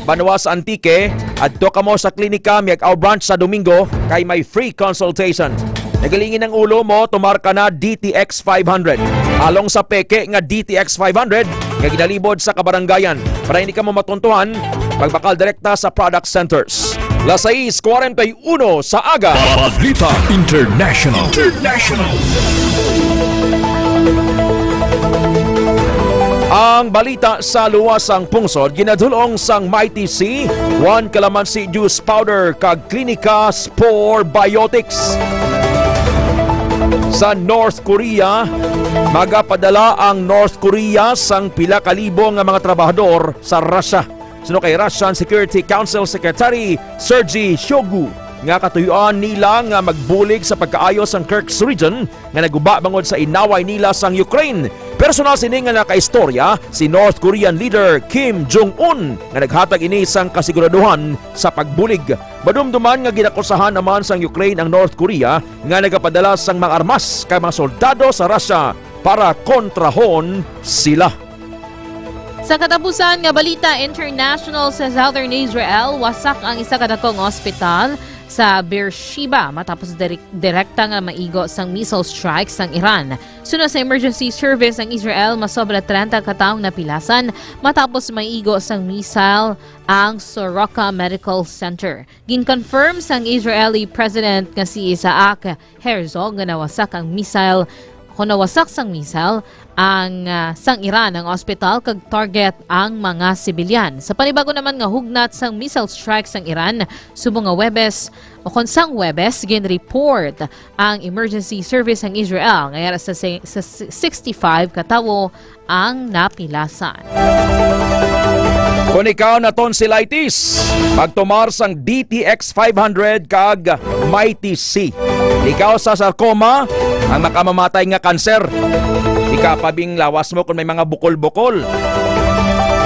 banwa sa Antique, adto kamo sa Klinika Miag-ao Branch sa Domingo, kay may free consultation. Nagalingin ang ulo mo, tumar ka na D T X five hundred. Along sa peke nga D T X five hundred nga ginalibod sa kabaranggayan. Para hindi ka mo matuntuhan, magbakal direkta sa product centers. Las sais cuarenta y uno sa aga. Balita International. International. Ang balita sa luwas sang pungsod, ginadulong sang Mighty C, one calamansi juice powder, kag Klinika Spore Biotics. Sa North Korea, magapadala ang North Korea sang pila ka libo nga mga trabahador sa Russia. Suno kay Russian Security Council Secretary Sergei Shoigu, nga katuyoan nila nga magbulig sa pagkaayo sang Kursk region nga naguba bangod sa inaway nila sang Ukraine. Personal sini nga nakaistorya si North Korean leader Kim Jong-un, nga naghatag ini sang kasiguraduhan sa pagbulig. Madumduman nga ginakusahan naman sang Ukraine ang North Korea nga nagapadala sang mga armas kay mga soldado sa Russia para kontrahon sila. Sa katapusan nga balita international, sa southern Israel, wasak ang isa ka dakong ospital sa Beersheba matapos direk-, direkta nga maigo sang missile strike sang Iran. Suno sa emergency service ang Israel, masobra treinta ka tawo ang napilasan matapos maigo sang missile ang Soroka Medical Center. Gin-confirm sang Israeli President nga si Isaac Herzog nga nawasak ang missile, kung nawasak sang missile ang, ah, sang Iran ang ospital kag target ang mga sibilyan. Sa panibago naman nga hugnat sang missile strike sang Iran, subong nga Huwebes, o kon sang Huwebes, gin-report ang emergency service sang Israel nga yara sa se-, sa sixty-five ka tawo ang napilasan. Kung ikaw na tonsillitis, pagtumar sang D T X five hundred kag Mighty C. Ikaw sa sarcoma, ang makamamatay nga kanser. Ikaw pa bing lawas mo kung may mga bukol-bukol.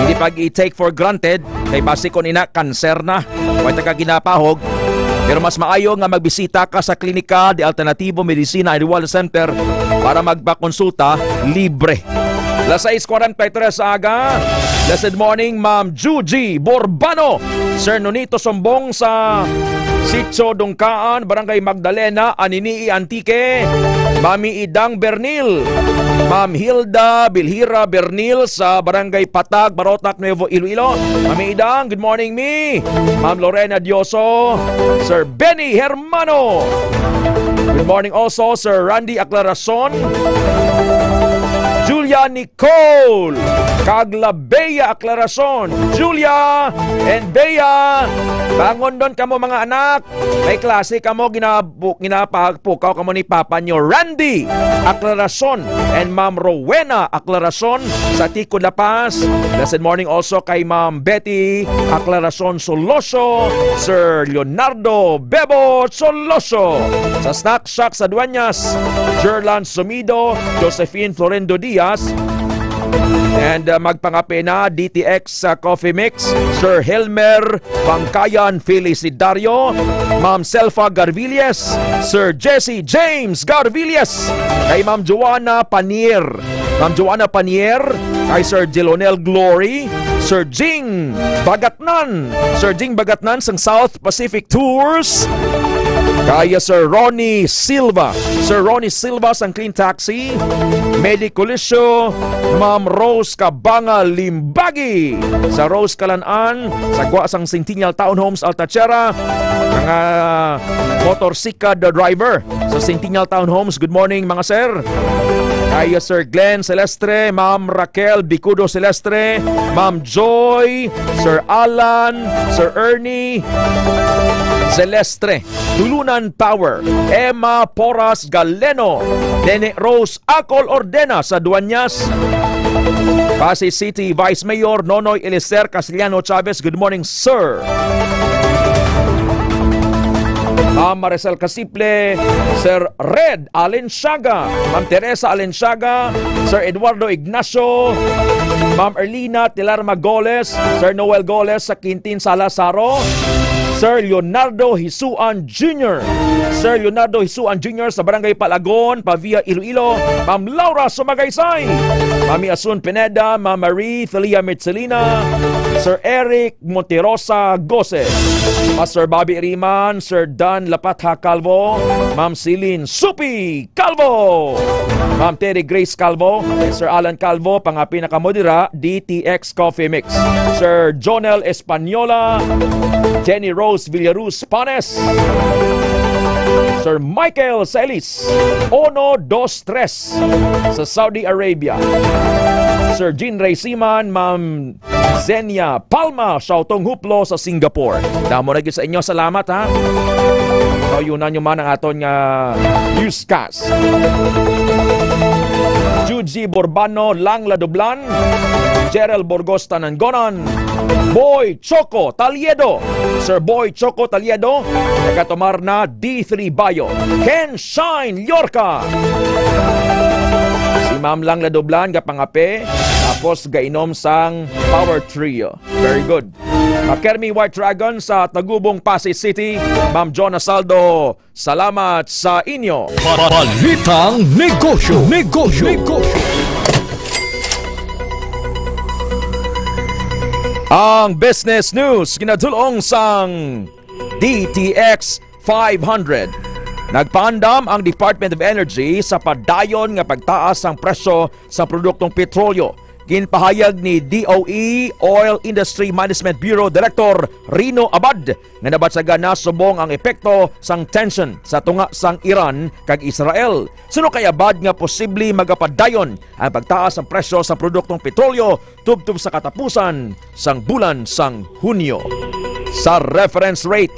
Hindi pag i-take for granted, kay basi kon ina, kanser na. Way ta ka ginapahog. Pero mas maayo nga magbisita ka sa Klinika de Alternativo Medicina and Wellness Center para magpakonsulta libre. Las sais cuarenta y tres sa aga. Blessed morning, Ma'am Juji Borbano. Sir Nonito Sombong sa Sitio Dungkaan, Barangay Magdalena, Anini-y, Antique. Mami Idang Bernil, Ma'am Hilda Bilhira Bernil sa Barangay Patag, Barotac, Nuevo Iloilo. Mami Idang, good morning, mi. Ma'am Lorena Dioso, Sir Benny Hermano. Good morning also, Sir Randy Aclarason, Julia Nicole, kag La Bea Aclarason. Julia and Bea, bangon don kamo, mga anak. May klase kamo, ginabu-, ginapagpukaw kamo ni papa nyo, Randy Aclarason and Ma'am Rowena Aclarason sa Ticod, La Paz. Blessed morning also kay Ma'am Betty Aclarason Soloso, Sir Leonardo Bebo Soloso. Sa Snack Shack sa Dueñas, Jerlan Sumido, Josephine Florendo Diaz, and, uh, magpangape na D T X sa Coffee Mix, Sir Helmer Bangkayan Felicidario, Ma'am Selfa Garvilles, Sir Jesse James Garvilles, kay Ma'am Joanna Panier. Ma'am Joanna Panier, kay Sir Jelonel Glory, Sir Jing Bagatnan, Sir Jing Bagatnan sang South Pacific Tours, kay Sir Ronnie Silva, Sir Ronnie Silva sang Clean Taxi, Medi Colisio, Ma'am Rose Kabanga Limbagi, sa Rose Kalan-an, sa gwa sang Centennial Townhomes Altachera, mga motorsikad driver sa Centennial Townhomes. Good morning, mga sir. Kay Sir Glenn Celestre, Ma'am Raquel Bicudo Celestre, Ma'am Joy, Sir Alan, Sir Ernie Celestre, Tulunan Power, Emma Poras Galeno, Nene Rose Acol Ordena sa Dueñas, Passi City Vice Mayor Nonoy Eliser Castellano Chavez. Good morning, sir. Ma'am Maricel Casiple, Sir Red Alenciaga, Ma'am Teresa Alenciaga, Sir Eduardo Ignacio, Ma'am Erlina Tilar Magoles, Sir Noel Goles sa Quintin Salazaro, Sir Leonardo Hisuan Junior, Sir Leonardo Hisuan Junior sa Barangay Palagon, Pavia, Iloilo, Ma'am Laura Sumagaysay, Mami Asun Pineda, Ma'am Marie Thalia Mitzelina, Sir Eric Monterosa Gose, Pastor Bobby Riman, Sir Dan Lapatha Calvo, Ma'am Celine Supi Calvo, Ma'am Terry Grace Calvo, Sir Alan Calvo, pangapi na kamo dira, D T X Coffee Mix, Sir Jonel Española, Jenny Rose Villaruz Panes, Sir Michael Celis, Ono Dos Tres sa Saudi Arabia, Sir Jean Ray Siman, Ma'am Zenia Palma, Shaotong Huplo sa Singapore. Damo na gyud sa inyo salamat, ha. Kauyon na nyo man ang aton nga newscast. Juji Borbano, Lang Ladublan, Gerald Burgos Tananggonan, Boy Choco Taliedo, Sir Boy Choco Taliedo, nagatumar na D three Bayo, Ken Shine Llorca. Si Ma'am Lang Ladublan gapangape, tapos gainom sang Power Trio. Very good. Makermi White Dragon sa Tagubong, Passi City, Ma'am Jonah Saldo, salamat sa inyo. Balitang negosyo, negosyo, negosyo. Ang business news ginadul-ong sang D T X five hundred. Nagpaandam ang Department of Energy sa padayon nga pagtaas sang presyo sa produktong petrolyo. Ginpahayag ni D O E Oil Industry Management Bureau Director Rino Abad nga nabatyagan na subong ang epekto sang tension sa tunga sang Iran kag Israel. Suno kay Abad nga posible magapadayon ang pagtaas sang presyo sa produktong petrolyo tubtob sa katapusan sang bulan sang Hunyo. Sa reference rate,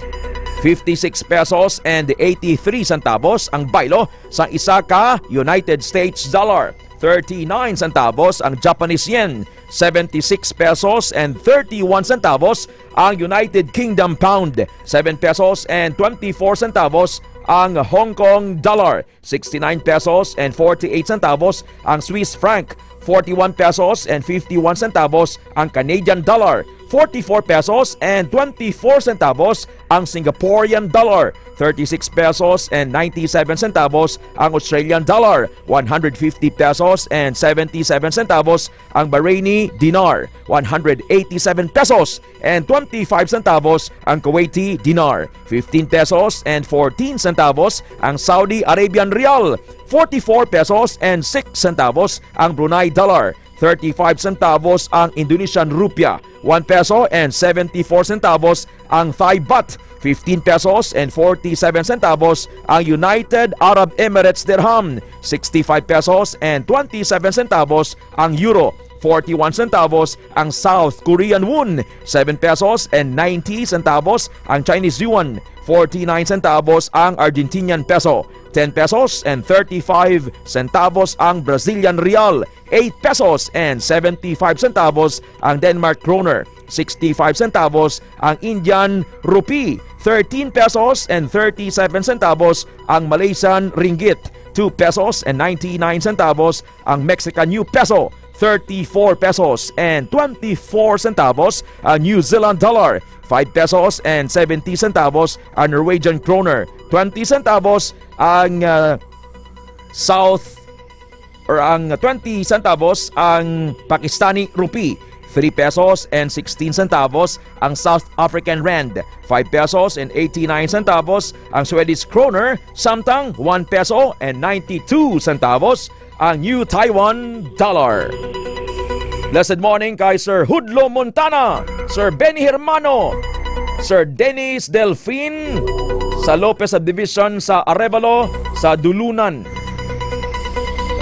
fifty-six pesos and eighty-three centavos ang baylo sa isa ka United States dollar, thirty-nine centavos ang Japanese yen, seventy-six pesos and thirty-one centavos ang United Kingdom pound, seven pesos and twenty-four centavos ang Hong Kong dollar, sixty-nine pesos and forty-eight centavos ang Swiss franc, forty-one pesos and fifty-one centavos ang Canadian dollar, forty-four pesos and twenty-four centavos ang Singaporean dollar, thirty-six pesos and ninety-seven centavos ang Australian dollar, one hundred fifty pesos and seventy-seven centavos ang Bahraini dinar, one hundred eighty-seven pesos and twenty-five centavos ang Kuwaiti dinar, fifteen pesos and fourteen centavos ang Saudi Arabian rial, forty-four pesos and six centavos ang Brunei dollar, thirty-five centavos ang Indonesian rupiah, one peso and seventy-four centavos ang Thai baht, fifteen pesos and forty-seven centavos ang United Arab Emirates dirham, sixty-five pesos and twenty-seven centavos ang euro, forty-one centavos ang South Korean won, seven pesos and ninety centavos ang Chinese yuan, forty-nine centavos ang Argentinian peso, ten pesos and thirty-five centavos ang Brazilian real, eight pesos and seventy-five centavos ang Denmark kroner, sixty-five centavos ang Indian rupee, thirteen pesos and thirty-seven centavos ang Malaysian ringgit, two pesos and ninety-nine centavos ang Mexican new peso, thirty-four pesos and twenty-four centavos ang New Zealand dollar, five pesos and seventy centavos ang Norwegian kroner, twenty centavos ang, ah, South or ang twenty centavos ang Pakistani rupee, three pesos and sixteen centavos ang South African rand, five pesos and eighty-nine centavos ang Swedish kroner, samtang one peso and ninety-two centavos ang New Taiwan dollar. Blessed morning kay Sir Hudlo Montana, Sir Benny Hermano, Sir Dennis Delfin sa Lopez Subdivision sa Arevalo sa Dulunan.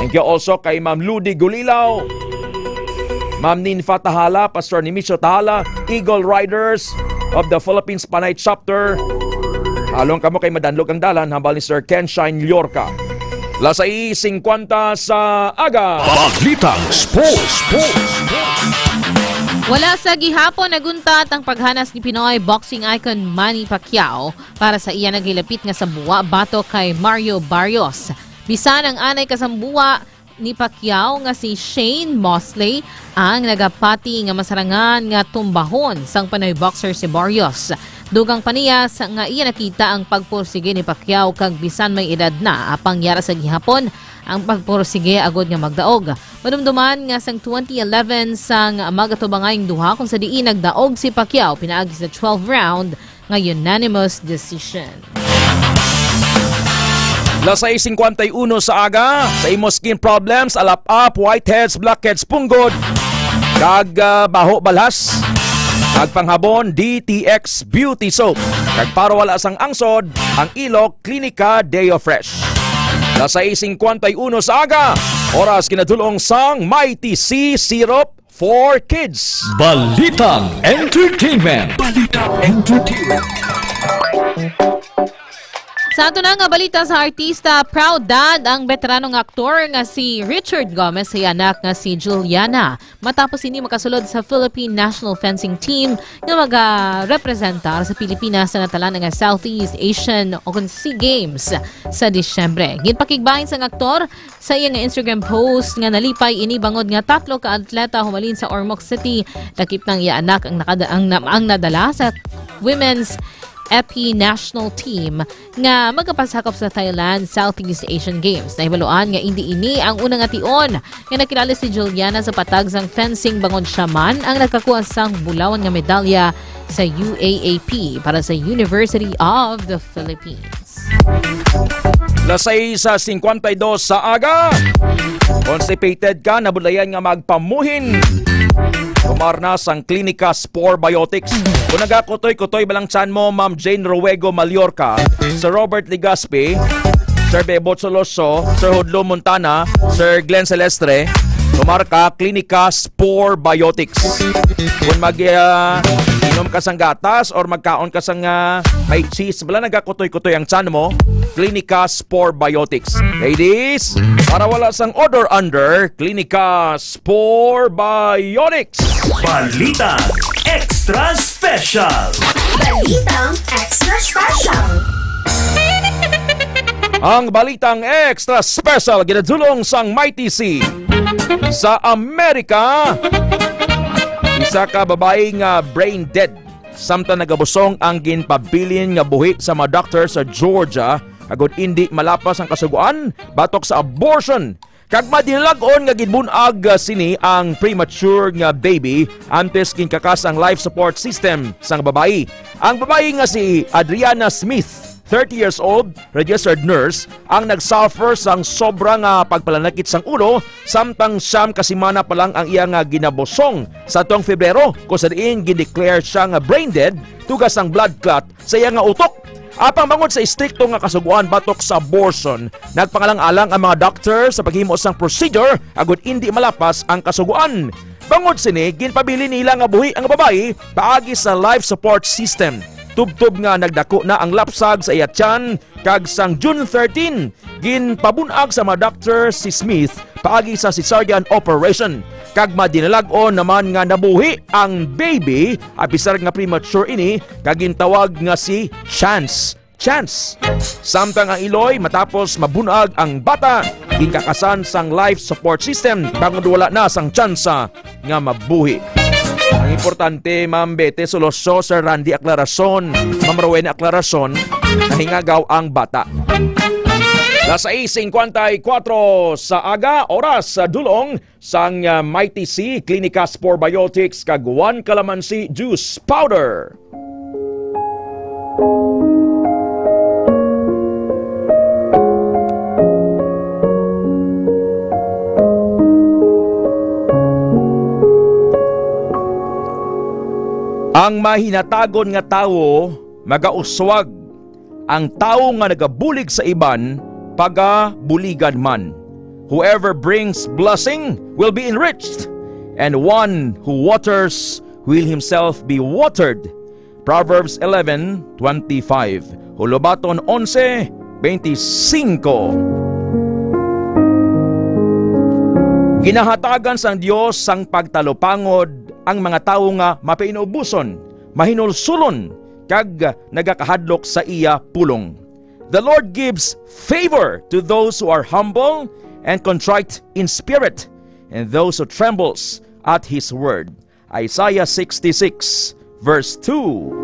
Thank you also kay Ma'am Ludi Gulilaw, Ma'am Ninfa Tahala, Pastor Nimisio Tahala, Eagle Riders of the Philippines Panay Chapter. Halong kamo kay madanlog ang dalan, hambal ni Sir Kenshine Llorca. Las sais singkwenta sa aga. Balitang Sports. Wala sa gihapon naguntat ang paghanas ni Pinoy boxing icon Manny Pacquiao para sa iya nagilapit nga sambuwa batok kay Mario Barrios. Bisan ang anay kasambuwa ni Pacquiao nga si Shane Mosley ang nagapati nga masarangan nga tumbahon sang Pinoy boxer si Barrios. Dugang pa niya sa, nga iya nakita ang pagpursige ni Pacquiao kag bisan may edad na, apang yara sa gihapon ang pagpursige agod nga magdaog. Madumduman nga sang twenty eleven sang magatubangay ang duha, kung sa diin nagdaog si Pacquiao pinaagi sa twelve round nga unanimous decision. Las sais singkwenta y uno sa aga, sa imo skin problems, alap-ap, whiteheads, blackheads, punggod, kag, ah, baho balhas, magpanghabon D T X Beauty Soap. Kag para wala sang angsod ang ilok, Clinica Deo Fresh. Las sais singkwenta y uno sa aga, oras kinadulong sang Mighty C Syrup for Kids. Balitang Entertainment. Balitang Entertainment. Sa ato na nga balita sa artista, proud dad ang veteranong aktor nga si Richard Gomez sa iya anak nga si Juliana, matapos ini makasulod sa Philippine National Fencing Team nga magarepresentar sa Pilipinas sa natalan nga Southeast Asian o kon SEA Games sa Disyembre. Ginpakigbahin sang aktor sa iya nga Instagram post nga nalipay ini bangod nga tatlo ka atleta humalin sa Ormoc City, lakip na ang iya anak ang nakada-, ang na-, ang nadala sa Women's Epi National Team nga magapasakop sa Thailand Southeast Asian Games. Nahibaluan nga indi ini ang una nga tion nga nakilala si Juliana sa patag sang fencing, bangod siya man ang nakakuha sang bulawan nga medalya sa U A A P para sa University of the Philippines. Las sais singkwenta y dos sa aga. Constipated ka, nabudlayan nga magpamuhin? Tumar na sang Klinika Spore Biotics. Kung nagakutoy-kutoy ba lang tiyan mo, Ma'am Jane Ruego Mallorca, Sir Robert Legaspi, Sir Bebot Soloso, Sir Hudlo Montana, Sir Glenn Celestre, tumar ka, Klinika Spore Biotics. Kung mag, ah, inom ka sang gatas or magkaon ka sang, ah, may cheese, bala nagakutoy-kutoy ang tiyan mo, Klinika Spore Biotics. Ladies, para wala sang odor under, Klinika Spore Biotics. Balitang Extra Special. Balitang Extra Special. Ang balitang extra special ginadulong sang Mighty C. Sa Amerika, isa ka babayi nga brain dead samtang nagabusong ang ginpabilin nga buhi sa mga doktor sa Georgia, agod indi malapas ang kasugoan batok sa abortion. Kag madinalag-on nga ginbun-ag, ah, sini ang premature nga baby antes ginkakas ang life support system sang babayi. Ang babayi nga si Adriana Smith, thirty years old, registered nurse, ang nagsuffer sang sobra nga pagpalanakit sang ulo, samtang siyam ka semana pa lang ang iya nga ginabusong sa tuong Febrero, kung sa diin gindeclare siya nga brain dead, tugas sang blood clot sa iya nga utok. Apang bangod sa istrikto nga kasugoan batok sa abortion, nagpangalang-alang ang mga doktor sa paghimo sang procedure agud indi malapas ang kasugoan. Bangod sini, ginpabilin nila nga buhi ang babayi paagi sa life support system. Tubtob nga nagdako na ang lapsag sa iya tiyan, kag sang June thirteen, ginpabun-ag sa mga doktor si Smith paagi sa cesarean operation, kag madinalag-on naman nga nabuhi ang baby, apisar nga premature ini, kag gintawag nga si Chance. Chance. Samtang ang iloy, matapos mabun-ag ang bata, ginkakasan sang life support system bangod wala na sang tsansa nga mabuhi. Ang importante, Ma'am Bete Soloso, Sir Randy Aclaracion, Ma'am Rowena Aclaracion, nahingagaw ang bata. Las sais cincuenta y cuatro sa aga, oras sa dulong sang, ah, Mighty C, Clinicas Probiotics, kag One Calamansi Juice Powder. Ang mahinatagon nga tawo magauswag, ang tawo nga nagabulig sa iban pagabuligan man. Whoever brings blessing will be enriched, and one who waters will himself be watered. Proverbs eleven twenty-five. Hulubaton onse veinticinco. Ginahatagan sang Dios sang pagtalupangod ang mga tawo nga mapainuboson, mahinulsolon, kag nagakahadlok sa iya pulong. The Lord gives favor to those who are humble and contrite in spirit, and those who trembles at his word. Isaiah sixty-six, verse two.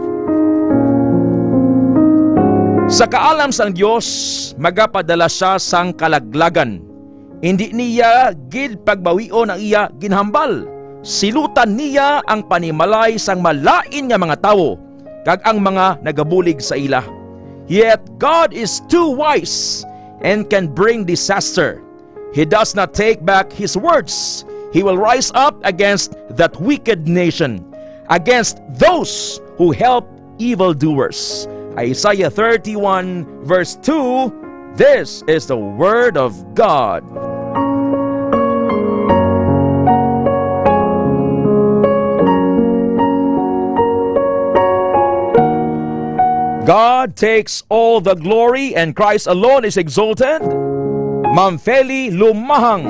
Sa kaalam sang Dios, magapadala sia sang kalaglagan. Indi niya gid pagbawion ang iya ginhambal. Silutan niya ang panimalay sang malain nga mga tawo, kag ang mga nagabulig sa ila. Yet God is too wise and can bring disaster. He does not take back his words. He will rise up against that wicked nation, against those who help evildoers. Isaiah thirty-one, verse two. This is the word of God. God takes all the glory and Christ alone is exalted. Ma'am Feli Lumahang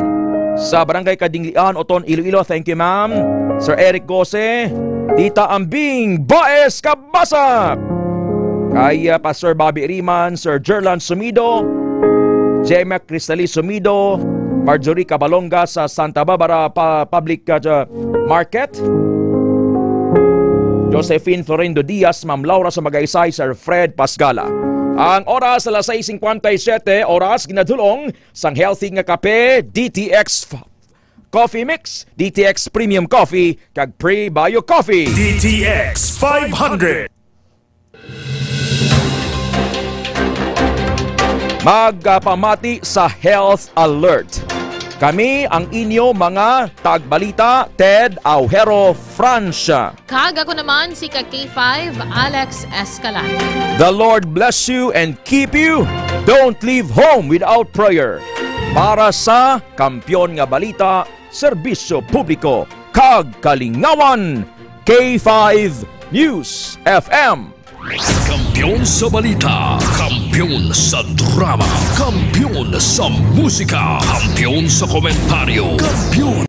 sa Barangay Kadinglian, Oton, Iloilo. Thank you, ma'am. Sir Eric Gose, Tita Ambing Baez Kabasa. Kay, uh, Pastor Bobby Riman, Sir Jerlan Sumido, Gemma Cristali Sumido, Marjorie Cabalonga sa Santa Barbara pa-, Public, uh, Market. Josephine Florindo Diaz, Ma'am Laura sa Magaysay, Sir Fred Pasgala. Ang oras, alas sais cincuenta y siete, oras ginadulong sang healthy nga kape, D T X f-, Coffee Mix, D T X Premium Coffee, kag Prebio Coffee. D T X five hundred. Magpamati sa Health Alert. Kami ang inyo mga tagbalita, Ted Aujero Francia. Kag ako naman si ka K five, Alex Escalante. The Lord bless you and keep you. Don't leave home without prayer. Para sa Kampiyon nga Balita, Serbisyo Publiko, kag Kalingawan, K five News F M. Kampiyon sa balita, kampiyon sa drama, kampiyon sa musika, kampiyon sa komentaryo, kampiyon